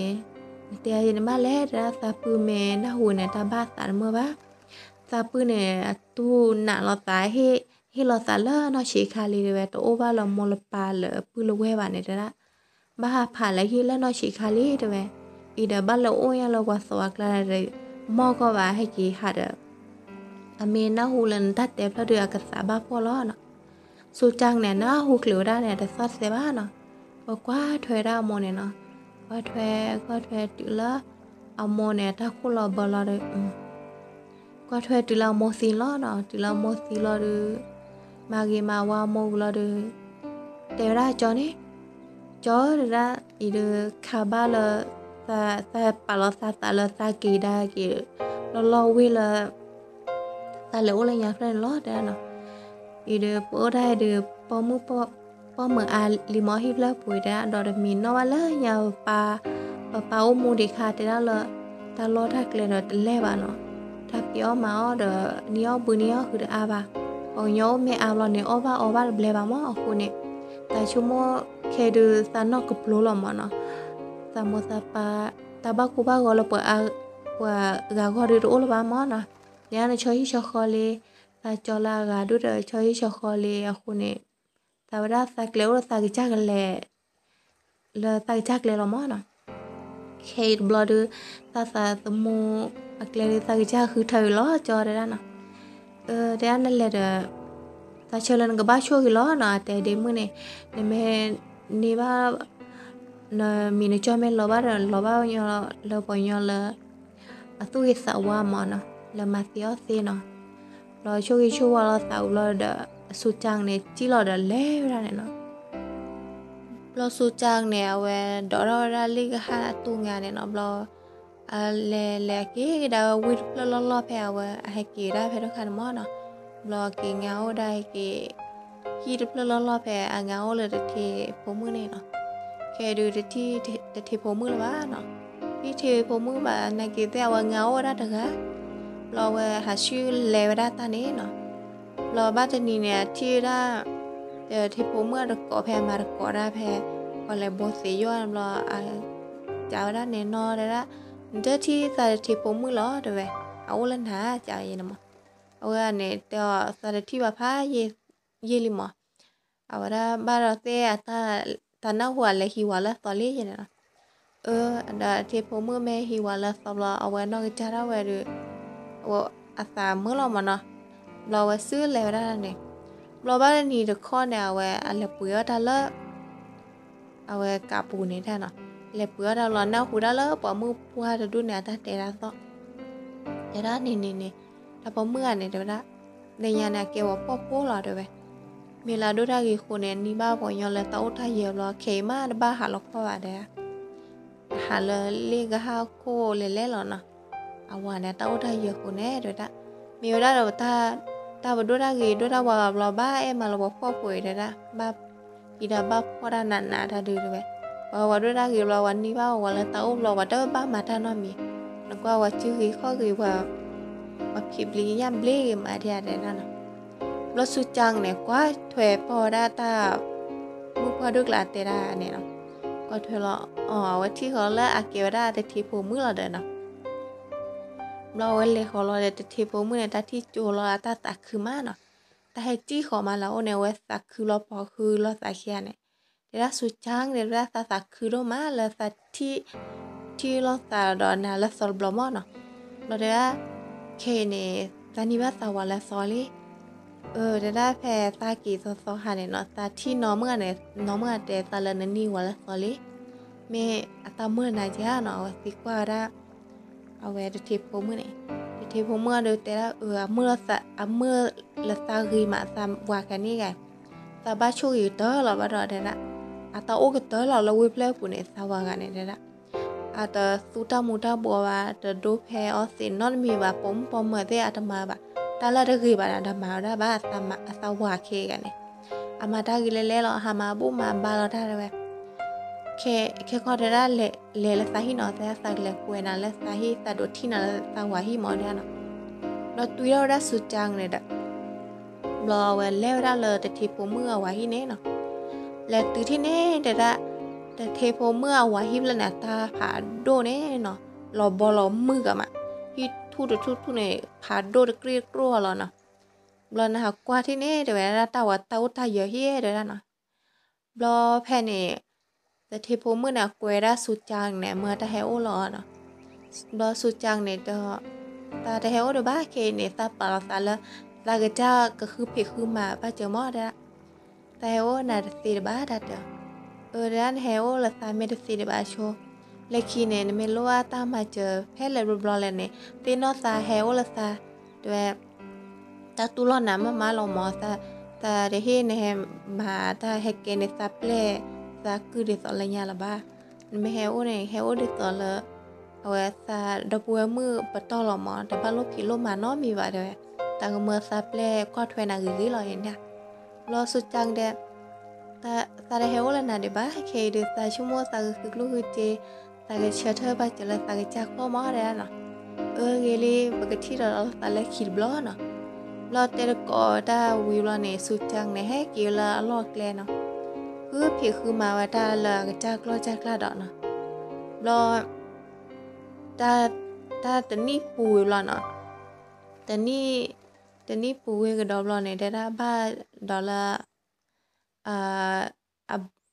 နတဲအီၤက့ၤန့ၣ်ဘၣ်လဲၣ်တဲဒၣ်, သးပုၢ်မ့ၢ်နၢ်ဟူန့ၣ် တၢ်ဘၣ်သးတမုာ်ဘၣ်. သးပုၢ်န့ၣ် အတူၢ်နာ်လီၤသး ဟ့ၣ်လီၤသးလၢနီၢ်ဆံးခါလံတဲဝဲ, တအိၣ်ဘၣ်လၢမိၢ်လၢပၢ်လၢပုၢ်လၢဝဲၢ်ဘၣ်န့ၣ်တဲဒၣ်, ဘၣ်ဟးဖးလၢဟံၣ်လၢနီၢ်ဆံးခါလံတဲဝဲ, အံၤဒီးဘၣ်လၢအိၣ်ညါလၢပှၤသဝီကျါဒီး မီၢ်ကီၢ်ဘၣ်ဟဲက့ၤဟးဒီး အမ့ၢ်နၢ်ဟူလၢနတၢ်တဲဖျၢၣ်ဒီးအကသးဘၣ်ဖှီၣ်လီၤနီၤ. စူၤကၢ်န့ၣ် နၢ်ဟူချုးဝဲဒၣ်န့ၣ် တသီၣ်တသဲဘၣ်နီၤ. ပကွၢ်ထွဲဒၣ်အမိၢ်န့ၣ်နီၤ, ကွၢ်ထွဲ ကွၢ်ထွဲတုၤလၢ အမိၢ်န့ၣ် တၢ်ခိၣ်လီၤဘၢလီၤဒီး ကွၢ်ထွဲတုၤလၢအမိၢ်သံလီၤနီၤ, တုၤလၢအမိၢ်သံလီၤဒီး မၤဂ့ၤမၤဝါအမိၢ်ဝံၤလီၤဒီး တဲဝဲဒၣ်ကၠီန့ၣ်, ကၠီတဲဒၣ်, အံၤဒီးခါဘၣ်လၢ သးပာ်လီၤသးသးလၢသးက့ၤဒၣ်က့ၤ လီၢ်လီၢ်ဝ့ၢ်လၢ သးလဲၤအိၣ်လၢညါဖျၢၣ်န့ၣ်လီၤတဲဒၣ်နီၤ. အံၤဒီးပအိၣ်ဒၣ်အံၤဒီး ပိာ်မုၣ် ပိာ်မုၣ်အါလံမၢ် ဟံၣ်ဖျၢၣ်ပူၤတဲဒၣ်, ဒီးတမံၤနီၣ်ဘၣ်လၢညါ ပပၢ် ပပၢ်အိၣ်မူဒံးခါတဲဒၣ်လၢ တၢ်လီၢ်တၢ်ကျဲဒီးတလဲၢ်ဘၣ်နီၤ, တၢ်ဖံးအီၣ်မၤအီၣ်ဒီး နံၣ်အီၣ်ဘုနံၣ်အီၣ်ဟုတအါဘၣ်, ပှၤကညီအိၣ်မ့ၢ်အါဘျီန့ၣ် အီၣ်ဘၣ်အီဘၣ်တဘျဲဘၣ်မၢ်အဃိန့ၣ်, သးဆိကမိၣ်ခဲဒုးသးနီၢ်ကပျိလီၤမၢ်နီၤ, သးမိၢ်သးပၢ် တၢ်ဘၣ်ကူဘၣ်ဂီၤလၢပှၤ ပှၤဂၤဂီၢ်ဒုးတအိၣ်လၢၤဘၣ်မၢ်နီၤ, လၢန့ၣ်ဆီဟံၣ်ဆီဃီလံ, သးကၠီလၢအဂၤဒုးဒီးဆီဟံၣ်ဆီဃီလံအဃိန့ၣ်, သးဝဲဒၣ်သးကျဲအိၣ်လၢသးကစၢ်ကလဲၤ လၢသးကစၢ်ကျဲလီၤမၢ်နီၤ. ခဲအံၤတဘျီဒီး သးသးသမူအကျဲဒီး သးကစၢ်ဃုထၢအံၤလီၤ ကၠီတဲဒၣ်နီၤ. တဲဒၣ်နလဲၤဒီး သးဆၢလၢနကဘၣ်ဆိၣ်ဂ့ၤလီၤနီၤ, အတဲဒ့မုၣ်န့ၣ် နမ့ၢ်န့ၢ်ဘၣ် နမံၤနကၠီမ့ၢ်လီၤဘၣ်ဒီး လီၤဘၣ်ညီလၢပှၤညီလၢ အသူၣ်ဂ့ၤသးဝါမၢ်နီၤ, လၢမၤသ့အီၣ်သ့နီၤ. ဘျီဆိၣ်ဂ့ၤဆိၣ်ဝါလီၤသးဝံၤဘျီဒီး အစူၤကၢ်န့ၣ် စံၣ်လီၤဒီးလဲၤဝဲဒၣ်န့ၣ်နီၤ. ဘျီစူၤကၢ်န့ၣ် အဝဲဒိးထီၣ်ဝဲဒၣ်လ့ၣ်ကဟၣ်အတူၢ်ငါန့ၣ်နီၤ. ဘျီ အလဲၤလဲၤအက့ၤကဒါဝဲဝ့ၢ်တဖျၢၣ်လီၢ်လီၢ်ဖဲအဝဲအဟဲက့ၤဒၣ်ဖဲတခါန့ၣ်မၢ်နီၤ. ဘျီက့ၤငါအိၣ်ဒၣ်က့ၤ ဟံၣ်တဖျၢၣ်လီၢ်လီၢ်ဖဲအငါအိၣ်လၢတထံဖိမုၣ်န့ၣ်နီၤ. ခဲဒုးတထံ တထံဖိမုၣ်လၢၤဘၣ်နီၤ. ဟံၣ်ထံဖိမုၣ်ဘၣ် နာ်က့ၤသ့ၣ်အဝဲငါအိၣ်ဝဲဒၣ်တဂၤ. ဘျီအဝဲဟးဆူလဲၤဝဲဒၣ်တၢ်န့ၣ်နီၤ. ဘျီဘၣ်တနံၤန့ၣ် အထံၣ်ဝဲဒၣ် တထံဖိမုၣ်အတကိးဖဲအမၤတကိးဒၣ်ဖဲ ပှၤလဲၤဘိသ့ယီၣ်ဘျီ ကးဝဲဒၣ်န့ၣ်နီၤတဲဒၣ် နတထံၣ်သးတထံဖိမုၣ်လီၤတဲဝဲ အအိၣ်လၢနၤကးယဲန့ၣ်မး. အဝဲန့ၣ်တဲအီၤ သးတထံၣ်ဘၣ်ဖးယံာ်လံမး. အဝဲဒၣ်ဘၣ်ဒီးသ့ၣ်အတၢ် တၢ်နၢ်ဟူအလဲၤဟံးဝၤလၢအသီလံယဲန့ၣ်နီၤ. အၢ ဒီးထံဖိမုၣ်မ့ၢ်ဟံးဝၤလၢအသီဘျီ အဝဲနီၢ်ကစၢ်ဒၣ်ဝဲဒီး အသးမုာ်လီၤမးနီၤ. ဘျီအဝဲစုလဲၤဝဲဒၣ်န့ၣ် ဘျီဘၣ်တနံၤတခီန့ၣ် အဝဲအလဲၤပှ့ၤအီၣ်တၢ်လၢ အဝဲကးပူၤန့ၣ်တၢ်နီၤ. လဲၤပှ့ၤအီၣ်တၢ်ဘျီ နၢ်ဟူဒၣ်လၢပှၤမုၣ်ပှၢ်တဒူၣ်န့ၣ် အတၢ်တဲဒၣ်သီၣ် တဲဒၣ်န့ၣ်န့ၣ်န့ၣ် တၢ်ပိာ်မုၣ်ဂၤန့ၣ် တဲဝဲဒၣ် လၢညါန့ၣ် အကဲပှၤဖှီၣ်ဖိလီၤတဲဝဲ. မ့ၢ်လၢအဒိၣ်တၢ်ဂ့ၤအဃိန့ၣ် နံၤဘၣ်ပှၤကညီလၢတၢ်အိၣ်တၢ်ယၢၤဘျီ ခဲအံၤမးတဘၣ်ဟးလီၤခီၣ်ဘၣ်တဲဒၣ် ဟးလၢလ့ၣ်ကဟၣ်ခိၣ်လဲၤလဲၣ်လီၤနီၤ. အဝၤန့ၣ် အတၢ်အိၣ်တၢ်ယၢၤအဃိန့ၣ် တဲဝဲဒၣ် မ့ၢ်ဝဲဒၣ်ဒီး တၢ်ပဒိၣ်တၢ်ဂ့ၤဒိၣ်တၢ်ဝါဘၣ်ဘျီ ဘၣ်အဲၣ်မးလၢပှၤဖှီၣ်ဖိအံၤတဲဒၣ် ဘၣ်ဖံးတၢ်ဘၣ်ဖှီၣ်တၢ်နးနးတၢ်ဒုးတဲဝဲ. ပှၤဝၤဒိၣ်တၢ်ဂ့ၤဘျီ ပှၤနံၤဘၣ်ပှၤလၢတၢ်အိၣ်ဘျီ ပှၤတဘၣ်မၤတၢ်နီတမံၤ နကွၢ်ပှၤစုဂ့ၤခီၣ်ဂ့ၤ ပှၤဖံးဘျံးညၣ်ဘျ့ဂ့ၤမးဒ်တဲဒၣ်နီၤ. ဘျီစူၤကၢ်န့ၣ် ကွၢ်ထွဲပီၢ်ဝဲဒၣ်တၢ် မုၣ်ပှၢ်ဒိၣ်ကျါတဲဒၣ်န့ၣ်နီၤ. ကွၢ်ထွဲလီၤ အီၤ အဝဲထံၣ်ဃီလၢအကဲဝဲဒၣ်တထံဖိမုၣ်လီၤဒီးနီၤ. ဘျီအဝဲလဲၤဃီၤလီၤဒီး တထံဖိမုၣ်န့ၣ် တၢ်ထံၣ်ကၠိလီၤအတၢ်သးခုမးနီၤ. တၢ်ဟဲစံၣ်ဃီၤမးလၢအအိၣ်န့ၣ် အဝဲသးခုလီၤပိာ်ခုလီၤသးခံဂၤန့ၣ်, တဲဒၣ်စူၤကၠါန့ၣ် တဲဒၣ်သးသးခုဒိၣ်မးလၢသးထံၣ်, ထံၣ်လိာ်သးဒီးနၤလၢသီတဘျီမးနီၤ. ဘျီတဲဒၣ်, ခဲအံၤန့ၣ် သးနံၤဘၣ်သးဝၤလၢသီလံ. အၢ တဲဒၣ်ဖဲသးက့ၤသီသီခါန့ၣ်နီၤ သးထံၣ်နီၢ်မုၣ်ဂၤန့ၣ် နီၢ်မုၣ်ဂၤတဲသးလၢနနံၤဝၤလၢသီလံ. မ့ၢ်အတၢ်မုၢ်လၢ်နၤကဲနီၤ အဝဲသံကွၢ်ဝဲဒၣ် အဝဲတထံဖိမုၣ်န့ၣ်, တထံဖိမုၣ်အဒုးတဲဒၣ် အၢ အမုၢ်လၢသးဂ့ၤမး သးဝၤကန့ၢ်ဂၤ, သးဘၣ်ဆိၣ်ဂ့ၤကတၢၢ်လီၤဘၣ်ဒီးတဲဒၣ်, အတၢ်အိၣ်ကတၢၢ်လီၤလၢဝ့ၢ်ဖျၢၣ်ပူၤန့ၣ် သးဝၤဂၤန့ၣ်တဲဒၣ်, အတသူတၢ်မူၤတၢ်ဘှီးဘၣ် တဒိဖဲအီသံးနီတမံၤဘၣ် ပိာ်မုၣ်ပိာ်မၢၤသ့ၣ်အတမၤဘၣ်, တၢ်လၢတဂ့ၤဘၣ်ဒီးတမၤဝဲဒၣ်ဘၣ် အသးဝၤခဲအံၤဂၤန့ၣ်, အမၤတၢ်ဂ့ၤလဲၤလဲၤလီၤ ဟးမၤဘူၣ်မၤဘါလီၤတၢ်တဲဝဲ ခဲခီတဲဒၣ် လဲၤလၢသးဟံၣ်နီၤ တဲဒၣ်သးကလဲၤကွဲးနၤလၢသးဟံၣ် သးဒိးထံၣ်နၤလၢသးဝၤဟံၣ်မးတဲဒၣ်နီၤ. ဘျီတုၤထီၣ်ဝဲဒၣ်စူၤကၠါန့ၣ်ဒီး ဘျီအဝဲလဲၤဝဲဒၣ်လၢတထံဖိမုၣ်အဝၤဟံၣ်န့ၣ်နီၤ. လဲၤတုၤထံၣ်န့ၣ်တဲဒၣ် တထံဖိမုၣ်အဝၤဟံၣ်ဖျၢၣ်န့ၣ် တၢ်ဖးဒိၣ်န့ၣ်နီၤ လီၤဘီလီၤမုၢ်ဂၤမး, ဟံၣ်ထူၣ်တထူၣ်ထူၣ်န့ၣ် ဖးဒိၣ်တကြ့ၢ်တကြ့ၢ်လီၤနီၤ. ဘျီနဟးကွၢ်ထံၣ်န့ၣ်တဲဝဲဒၣ် တၢ်ဝၤတၢ်အိၣ်တၢ်ယၢၤဟံၣ်တဲဒၣ်နီၤ. ဘျီဖဲန့ၣ် တထံဖိမုၣ်န့ၣ် အကွဲးဒၣ်စူၤကၠါန့ၣ် မၢတၢ်ဟဲအိၣ်လီၤနီၤ. ဘျီစူၤကၠါန့ၣ်ဒီး သးတဟဲအိၣ်ဒံးဘၣ်ခဲအံၤန့ၣ် သးပာ်လီၤသးလၢ သးကစၢ်ကဃုဖံးဃုမၤဘၣ်စၢၤမးတဲဒၣ်, သးဟဲအိၣ်နၤတသ့ဒံးဘၣ်တၢ်တဲအီၤ, အၢ တဲဒၣ်နဟဲအိၣ်လၢသးမ့ၢ်တသ့ဒံးဘၣ်ဆိ, လၢခံန့ၣ် နမ့ၢ်လိၣ်ဘၣ်တၢ်မၤစၢၤဖဲလဲၣ်ဘျီဘျီလဲၣ်န့ၣ် သ့ၣ်နီၣ်သးဟဲအိၣ်လၢသး, တဲဝဲ တၢ်တူၢ်လိာ်နၤမးမးလီၤမး, သးတဟ့ၣ်နဟဲမၤတၢ်ဟဲကဲန့ၣ် သးပျဲၢ်သးကုၢ်ဒ်သိးလၢညါလၢၤဘၣ်. နမ့ၢ်ဟဲအိၣ်န့ၣ် ဟဲအိၣ်ဒ်သိးလၢ အဝဲသးဒီပုၢ်ဝဲၢ်မုၣ်ပတီၢ်လီၤမး, တဘၣ်လိၣ်ဖံးလိၣ်မၤနီတမံၤဘၣ်တဲဝဲ, သးကမၢသးပျဲၢ်ကွၢ်ထွဲနၤဂ့ၤဂ့ၤလီၤအံၤန့ၣ်. ဘျီစူၤကၠါတဲ သးတဟဲအိၣ်လၢနၤဒံးဘၣ်, ခဲအံၤဒုး သးဆိကမိၣ်သးကဃုကျိၣ်ဃုစ့, သးကဆၢထၢၣ်ဘၣ်စၢၤလၢသးကစၢ်ခီၣ်မးတဲဒၣ်နီၤ. အၢ ဂ့ၤလံ, ပကထံၣ်ဒီးသးလၢခံတဘျီနီၤ. ဘျီတဲတကိးတၢ်ဝံၤဘျီန့ၣ် စူၤကၠါန့ၣ် ဟဲက့ၤလၢအလီၢ်အကျဲနီၤ. ဃုဖံးဃုမၤဝဲတၢ်လၢအကစၢ်ကျီၢ်ကစၢ်ကျၢ်ဒီးနီၤ. ဘျီ တၢ် တၢ်တနံၣ်ပူၤဝံၤဘျီနီၤ, တနံၣ် တနံၣ်ပူၤဝံၤကဒီးဘျီန့ၣ် တဲဒၣ်ဘၣ်ဒီးလၢ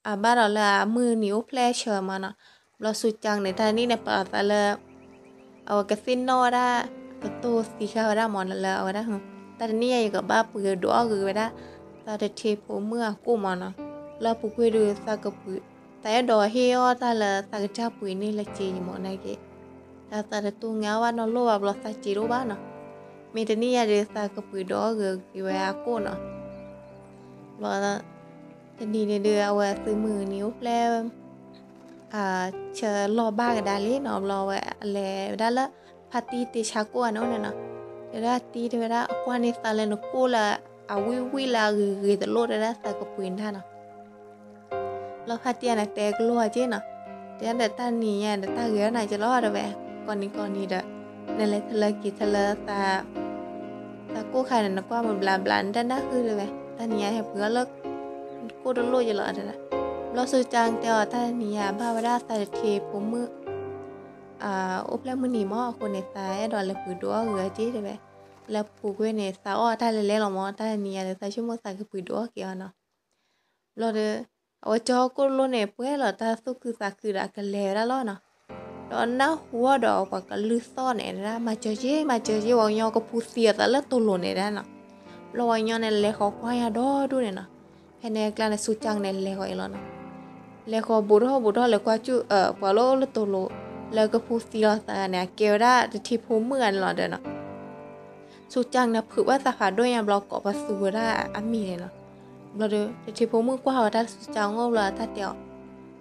အဘၣ်ဒီးလၢအမုၢ်နံၤအိၣ်ဖျဲၣ်ဆၢမးနီၤ. ဘျီစူၤကၠါန့ၣ် တၢ်တနံၣ်န့ၣ် ပာ်လီၤသးလၢ အဝဲကသ့ၣ်နီၣ်ဝဲဒၣ် ကတိၤသံဃာ်ဝဲဒၣ်မးနီၤ လၢအဝဲဒၣ် တၢ်တနံၣ်ညါအံၤ ယကဘၣ်ပှ့ၤဒုးအီၣ်ဂ့ၤဝဲဒၣ် သးတထံဖိမုၣ်အကိၣ်မးနီၤ. လၢပူၤကွံာ်ဒုး သးကပှ့ၤ သးအဲၣ်ဒိးဟ့ၣ်အီၣ်တၢ်လၢသးကစၢ်ပှ့ၤန့ၢ်လၢစ့ယမးနာ်က့ တၢ်သးတတူၢ်ငါအီၣ်ဘၣ်နီတလိၣ်ဘၣ် ဘျီသးစ့တအိၣ်ဘၣ်နီၤ. မ့ၢ်တနံၣ်ညါဒုး သးကပှ့ၤဒုးအီၣ်ဂ့ၤက့ၤဝဲအကိၣ်နီၤ. ဘျီ တနံၤန့ၣ်ဒုး အဝဲသုးမုၢ်နံၤအိၣ်ဖျဲၣ် ဆၢလီၢ်ဘၣ်ကဒါလံနီၤ. ဘျီဝဲလဲၤဝဲဒၣ်လၢ ဖါတံၢ်တ့ဆါကိၣ်အန့ၣ်အိၣ်န့ၣ်နီၤ. တဲဒၣ်တံၢ်တဲဝဲဒၣ် အကွၢ်န့ၢ်သးလၢနကိၣ်လၢအဝံၣ်ဝံၣ်လၢအဂ့ၤဂ့ၤတလိၣ် တဲဒၣ်သးကပှ့ၤနၤနီၤ. ဘျီဖါတံၢ်န့ၣ်တဲကလိာ်အီၤက့နီၤ. တဲဒၣ်ဒီးတၢ်တနံၤညါဒီးတၢ်ဂ့ၤအီၣ်နၤက့လီၤတဲဝဲ, ကိးနံၤကိးနံၤဒီး နလဲၤထလၢက့ၤထလၢ သးကိၣ်ခါန့ၣ် နကွၢ်မုာ်ဘျးဘျး နတနၢ်ဃုတဲဝဲ, တၢ်တနံၤညါဟဲပှ့ၤအီၣ်လၢ ကိၣ်တလိၣ်က့လီၤတဲဒၣ်. ဘျီစူၤကၠါတဲအီၤ တၢ်တနံၤညါဘၣ်ဝဲဒၣ်သးတထံဖိမုၣ် အိၣ်ဖျဲၣ်မုၢ်နံၤမး အဃိန့ၣ် သးအဲၣ်ဒိးလဲၤပှ့ၤဒုးအီၣ်ဂ့ၤအီၤက့တဲဝဲ. လၢပူၤကွံာ်န့ၣ် သးအီၣ်တၢ်လဲၤလဲၤလီၤမး တၢ်တနံၤညါဒီး သးဆိကမိၣ်သးကပှ့ၤဒုးအီၣ်က့ၤအီၤနီၤ. ဘျီဒီး အဝဲကၠီကိၣ်တလိၣ်န့ၣ် ပှဲၤလီၤတၢ်သူၣ်ခုသးခုဒီး အကလဲၤဝဲဒၣ်လီၤနီၤ. ဒီးနၢ်ဟူအီၤဒီးပှၤကလုၢ်သီၣ်န့ၣ်ဒၣ် မၤစၢၤက့ မၤစၢၤက့ ပှၤကညီကဖူသံအသးလၢတိၤလိၤန့ၣ်ဒၣ်နီၤ. ဘျီပှၤကညီန့ၣ် လဲၤဃီၤကွၢ်ညါဒီဒူၣ်န့ၣ်နီၤ. ဖဲန့ၣ်အကျါန့ၣ် စူၤကၠါန့ၣ် လဲၤဃီၤအံၤလီၤနီၤ. လဲၤဃီၤဘူးထီၣ်ဘူးထီၣ်လဲၤကွၢ်ကၠူၣ် ပှၤလၢအိၣ်လၢတိၤလိၤ လၢကဖူသံလီၤသးန့ၣ် အကဲဝဲဒၣ်တထံဖိမုၣ်ဂၤန့ၣ်လီၤဒီးနီၤ. စူၤကၠါန့ၣ် ဖုးဘၣ်သးဖးဒိၣ်ညါဘျီ ကိးပသူဝဲဒၣ်အမံၤန့ၣ်နီၤ. ဘျီဒီး တထံဖိမုၣ်ကွၢ်ဝဲတၢ်စူၤကၠါအီၤဘျီ တၢ်တဲအီၤ,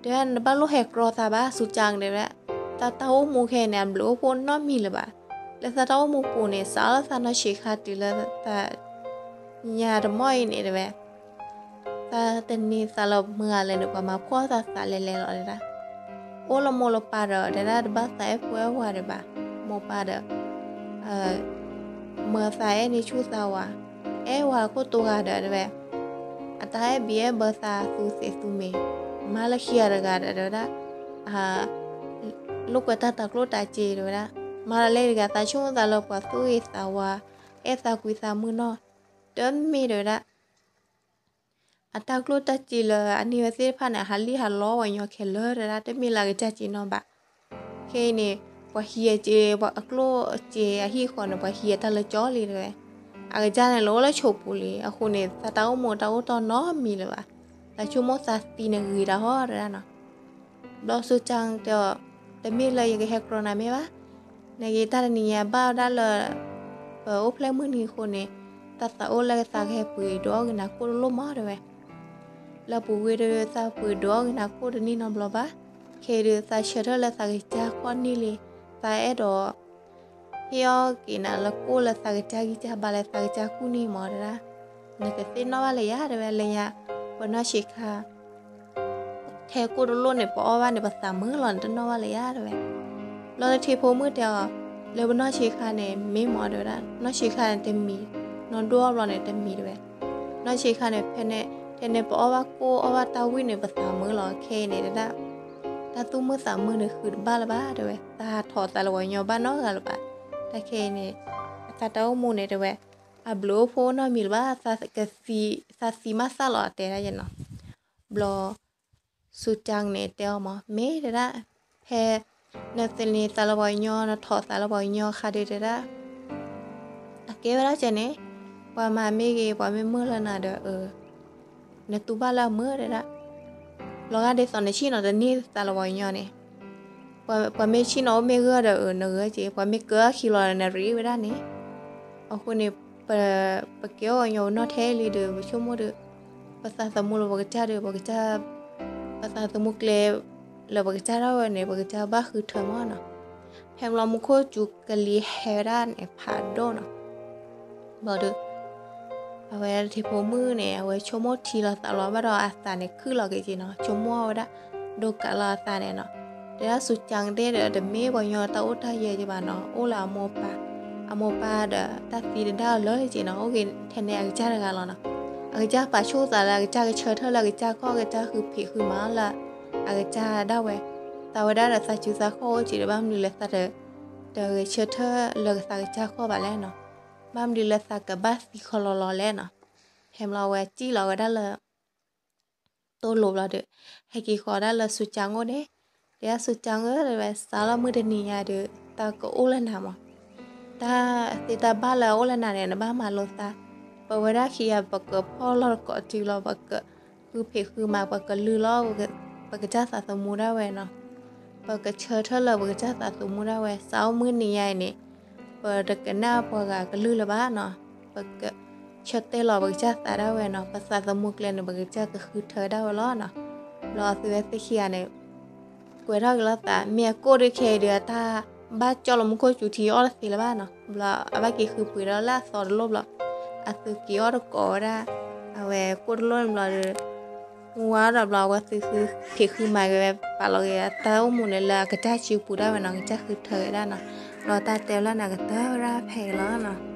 တဲဒၣ်နတဘၣ်လိၣ်ဟဲကြီသးဘၣ် စူၤကၠါတဲဝဲဒၣ်, တၢ်တၢ်အိၣ်မူခဲအံၤန့ၣ် အဘျုးအိၣ်ဖှိၣ်နီတမံၤလၢၤဘၣ်. လၢသးတၢ်အိၣ်မူပူၤန့ၣ် စးထီၣ်လၢသးနီၢ်ဆံးခါတုၤလၢသး ညါတမီၢ်အံၤန့ၣ်တဲဝဲ သးတန့ၤသးလၢမုၢ်ဂၤလဲၣ်န့ၣ် ပှၤမၤဖှီၣ်သးသးလဲၤလဲၤလီၤတဲဒၣ်. အိၣ်လၢမိၢ်လၢပၢ်ဒီး တဲဒၣ်တဘၣ်သးအဲၣ်ဖိအဲၣ်ဝၤဒံးဘၣ်, မိၢ်ပၢ်ဒီး မၢသးအဲၣ်န့ၢ်ဆူၣ်သးဝၤ, အဲၣ်ဝၤခိၣ်တိဂၤဒီးတဲဝဲ, အတၢ်အဲၣ်ဘံၣ်အဲၣ်ဘၢသးသူသ့းသူမ့ၤ, မါလၢခံဂၤတဂၤဒီးတဲဝဲဒၣ်, လိာ်ကွဲတၢ်တၤကျိၣ်တၤစ့တဲဝဲဒၣ် မၤတၢ်လဲတဂၤ သးဆိကမိၣ်သးလၢပှၤသူၣ်ဂ့ၤသးဝါ, အဲၣ်သးကွံသးမုၢ်နီၢ်, တမ့ၢ်တဲဝဲဒၣ် အတၢ်ကျိၣ်တၢ်စ့လၢအန့ၢ်ဝဲသ့ၣ်တဖၣ်န့ၣ် ဟးလံၣ်ဟးလီပှၤကညီခဲလၢာ်တဲဒၣ် တမ့ၢ်လၢအကစၢ်စ့နီတဘ့ၣ်. ခဲအံၤန့ၣ် ပှၤဟံးအစ့ ပှၤအကျိၣ်အစ့အဟံၣ်ဃီန့ၣ် ပှၤဟံးအတၢ်လၢကၠီလံတဲဝဲ. အကစၢ်န့ၣ်လၢအိၣ်လၢဆိးပူၤလံ အဃိန့ၣ် သးတၢ်အိၣ်မူတၢ်အိၣ်တီၢ်နီတမံၤလၢၤဘၣ်. သးဆိကမိၣ်သးသံန့ၣ်ဂ့ၤတၢ်ဟီတဲဒၣ်နီၤ. ဘျီစူၤကၠၣ်တဲအီၤ, တမ့ၢ်လၢယကဟဲကြီနၤမ့ၢ်ဘၣ်. နက့ၤတၢ်တနံၤညါဘၣ်ဝဲဒၣ်လၢ ပအိၣ်ဖျဲၣ်မုၢ်နံၤအဃိန့ၣ်, တၢ်သးအိၣ်လၢကသးကဟဲပှ့ၤဒုးအီၣ်က့ၤနၤကိၣ်တလိၣ်မးတဲဝဲ. လၢပူၤကွံာ်ဒီးသးပှ့ၤဒုးအီၣ်က့ၤနၤကိၣ်တန့ၢ်နီတဘျီဘၣ်. ခဲအံၤဒီးသးဆၢထၢၣ်လၢသးကစၢ်ခီၣ်န့ၢ်လံ, သးအဲၣ်ဒိး ဟ့ၣ်အီၣ်က့ၤနၤလၢကိၣ်လၢသးကစၢ်ဂံၢ်စၢ်ဘါလၢသးကစၢ်ကူၣ်န့ၢ်မး တဲဒၣ်. နတသ့ၣ်နီၣ်ဘၣ်လၢၤယၤ တဲဝဲလၢညါ, ပနီၢ်ဆံးခါ ထဲကိၣ်တလိၣ်န့ၣ် ပအီၣ်ဘၣ်န့ၣ် ပသးမုာ်လီၤ နတနီၣ်ဘၣ်လၢၤယၤ တဲဝဲ. ဘျီတထံဖိမုၣ်တဲအီၤ, လၢပနီၢ်ဆံးခါန့ၣ် မ့ၢ်မးတဲဝဲဒၣ်, နီၢ်ဆံးခါန့ၣ်တမံၤ, နီၢ်ဒိၣ်အီၣ်ဘျီန့ၣ်တမံၤတဲဝဲ. နီၢ်ဆံးခါန့ၣ် ဖဲန့ၣ် ထဲန့ၣ်ပအီၣ်ဘၣ်ကိၣ်အီၣ်ဘၣ်တၢ်ဝံၣ်န့ၣ် ပသးမုာ်လီၤ ခဲအံၤန့ၣ်တဲဒၣ် တၢ်သူၣ်မုာ်သးမုာ်န့ၣ်ဃုာ်တဘၣ်လၢၤဘၣ် တဲဝဲ, သးဟးထီၣ်သးလၢပှၤကညီဘၣ်နီတဂၤလၢၤဘၣ်. တၢ်ခဲအံၤန့ၣ် အသးတၢ်အိၣ်မူန့ၣ်တဲဝဲ, အဘျုးအိၣ်ဖှိၣ်နီတမံၤလၢၤဘၣ်, သးသံမးသၣ်လီၤ တဲဒၣ်နီၤ. ဘျီ စူၤကၠၣ်န့ၣ်တဲအီၤမး မ့ၢ်တဲဒၣ်, ဖဲ နသန့ၤသးလၢပှၤကညီ နထီၣ်သးလၢပှၤကညီခါဒုးတဲဒၣ် အကဲဝဲဒၣ်ကဲန့ၣ်, ပှၤမၤမ့ၢ်ဂ့ၤ ပှၤမ့ၢ်မုာ်လၢနၤဒီး နတူၢ်ဘၣ်လၢအမုာ်တဲဒၣ်. လီၤဂာ်ဒ်သိးနဆ့ၣ်နီၤတန့ၢ်သးလၢပှၤကညီန့ၣ်, ပှၤမ့ၢ်ဆ့ၣ်နီၤအိၣ်မ့ၢ်ဂၢၢ်ဒီး နဂၢၢ်က့ၤ, ပှၤမ့ၢ်ကၢအခံလီၤဒီး နရံးဝဲဒၣ်န့ၣ်. အဃိန့ၣ် ပကဲပှၤကညီပနီၢ်ထဲလံဒီး ပဆိကမိၣ်ဒီး ပသးသမူလၢပကစၢ်ဒီး ပကစၢ် ပသးသမူကျဲလၢပကစၢ်ဒၣ်ဝဲန့ၣ် ပကစၢ်ဘၣ်ဃုထၢမးနီၤ. ဖဲမလီမူခိၣ်စူၤကလံၤဟဲဝဲဒၣ်န့ၣ် ဖးဒိၣ်နီၤ. ဘျီဒီး အဝဲထံဖိမုၣ်န့ၣ် အဝဲဆိကမိၣ်ထံလီၤသးလီၤဘၣ်ဒီး အသးန့ၣ်ခုၣ်လီၤက့ၤက့ၤနီၤ, ဆိကမိၣ်ဝဲဒၣ် ဒိကးလီၤအသးန့ၣ်နီၤ. တဲဒၣ်စူၤကၠၣ်သ့ၣ်ဒီး တမ့ၢ်ပှၤကညီတၢ်အိၣ်တၢ်ယဲၢ်က့ၤဘၣ်နီၤ, အိၣ်လၢအမိၢ်ပၢ်, အမိၢ်ပၢ်ဒီးတၢ်သံတဒါအီၤလၢက့ၤနီၤ, အိၣ်က့ၤထဲန့ၣ်အကစၢ်တဂၤလီၤနီၤ. အကစၢ်ပာ်ဆိၣ်သးလၢအကစၢ်ကဆၢထၢၣ်လၢအကစၢ်ခီၣ် ကစၢ်ဃုဖံးဃုမၤလၢ အကစၢ်ဒၣ်ဝဲ, သးဝဲဒၣ်ဒီးသးစုသးခီၣ်အိၣ်က့ၤဒီး ဘၣ်မနုၤလဲၣ်သးတ တဂဲၤဆၢထၢၣ်လၢသးကစၢ်ခီၣ်ဘၣ်လဲၣ်နီၤ, ဘၣ်မနုၤလၢသးကဘၣ်သံခီလီၤလီၤလဲၣ်နီၤ. ဖဲမလီဝဲစံၣ်လီၤဝဲဒၣ်လၢ တိၢ်လိၤဘျီဒီး ဟဲက့ၤဃီၤဒၣ်လၢစူၤကၠၣ်အိၣ်န့ၣ်, တဲဒၣ်စူၤကၠၣ်ဧၢ တဲဝဲ စးလီၤမုၢ်တနံၤညါဒီး သးကအိၣ်လၢနၤမး, တၢ်သ့တၢ်ဘၣ်လၢအအိၣ်လၢနၤန့ၣ် နဘၣ်မၤလိသး, ပဝဲဒၣ်ခံဂၤ ပကဖီၣ်လီၤတကိးတုၤလီၤ, ပကဃုဖံးဃုမၤ, ပကလုၢ်လီၤ ပကစၢ်သးသမူဒၣ်ဝဲနီၤ, ပကဆၢထၢၣ်လၢပကစၢ်သးသမူဒၣ်ဝဲ, စးလီၤမုၢ်နံၤညါအံၤန့ၣ် ပတကနၣ်ပှၤဂၤကလုၢ်လၢၤဘၣ်နီၤ, ပကဆၢတဲာ်လီၤပကစၢ်သးဒၣ်ဝဲနီၤ, ပသးသမူကျဲန့ၣ် ပကစၢ်ကဃုထၢဒၣ်ဝဲလီၤနီၤ. ဘျီအသုဝဲသ့ၣ်ခံဂၤန့ၣ် ကွဲးထီၣ်က့ၤလိာ်သး, မ့ၢ်အကိၣ်ဒုးခဲအံၤဒီး အတၢ်ဘၣ်ကၠီလီၤမူခိၣ်စူၤထံအီၣ်တသ့လၢၤဘၣ်နီၤ, ဘျီအဘၣ်က့ၤဃုပှ့ၤဒီးလၢအသီတလိၣ်ဘျီ, အသုက့ၤအီၣ်တကိးဝဲဒၣ် အဝဲကိၣ်တလိၣ်န့ၣ်ဘျီဒီး မူဝါဒီးဘျီ အဝဲသုဃုဖံးဃုမၤက့ၤဝဲ ပာ်လီၤက့ၤအတၢ်အိၣ်မူန့ၣ်လၢအကစၢ်စုပူၤဒၣ်ဝဲနီၤ, ကစၢ်ဃုထၢဝဲဒၣ်နီၤ. ဘျီတၢ်တဲလၢနကတၢၢ်ဝဲဒၣ်ဖဲအံၤလီၤနီၤ.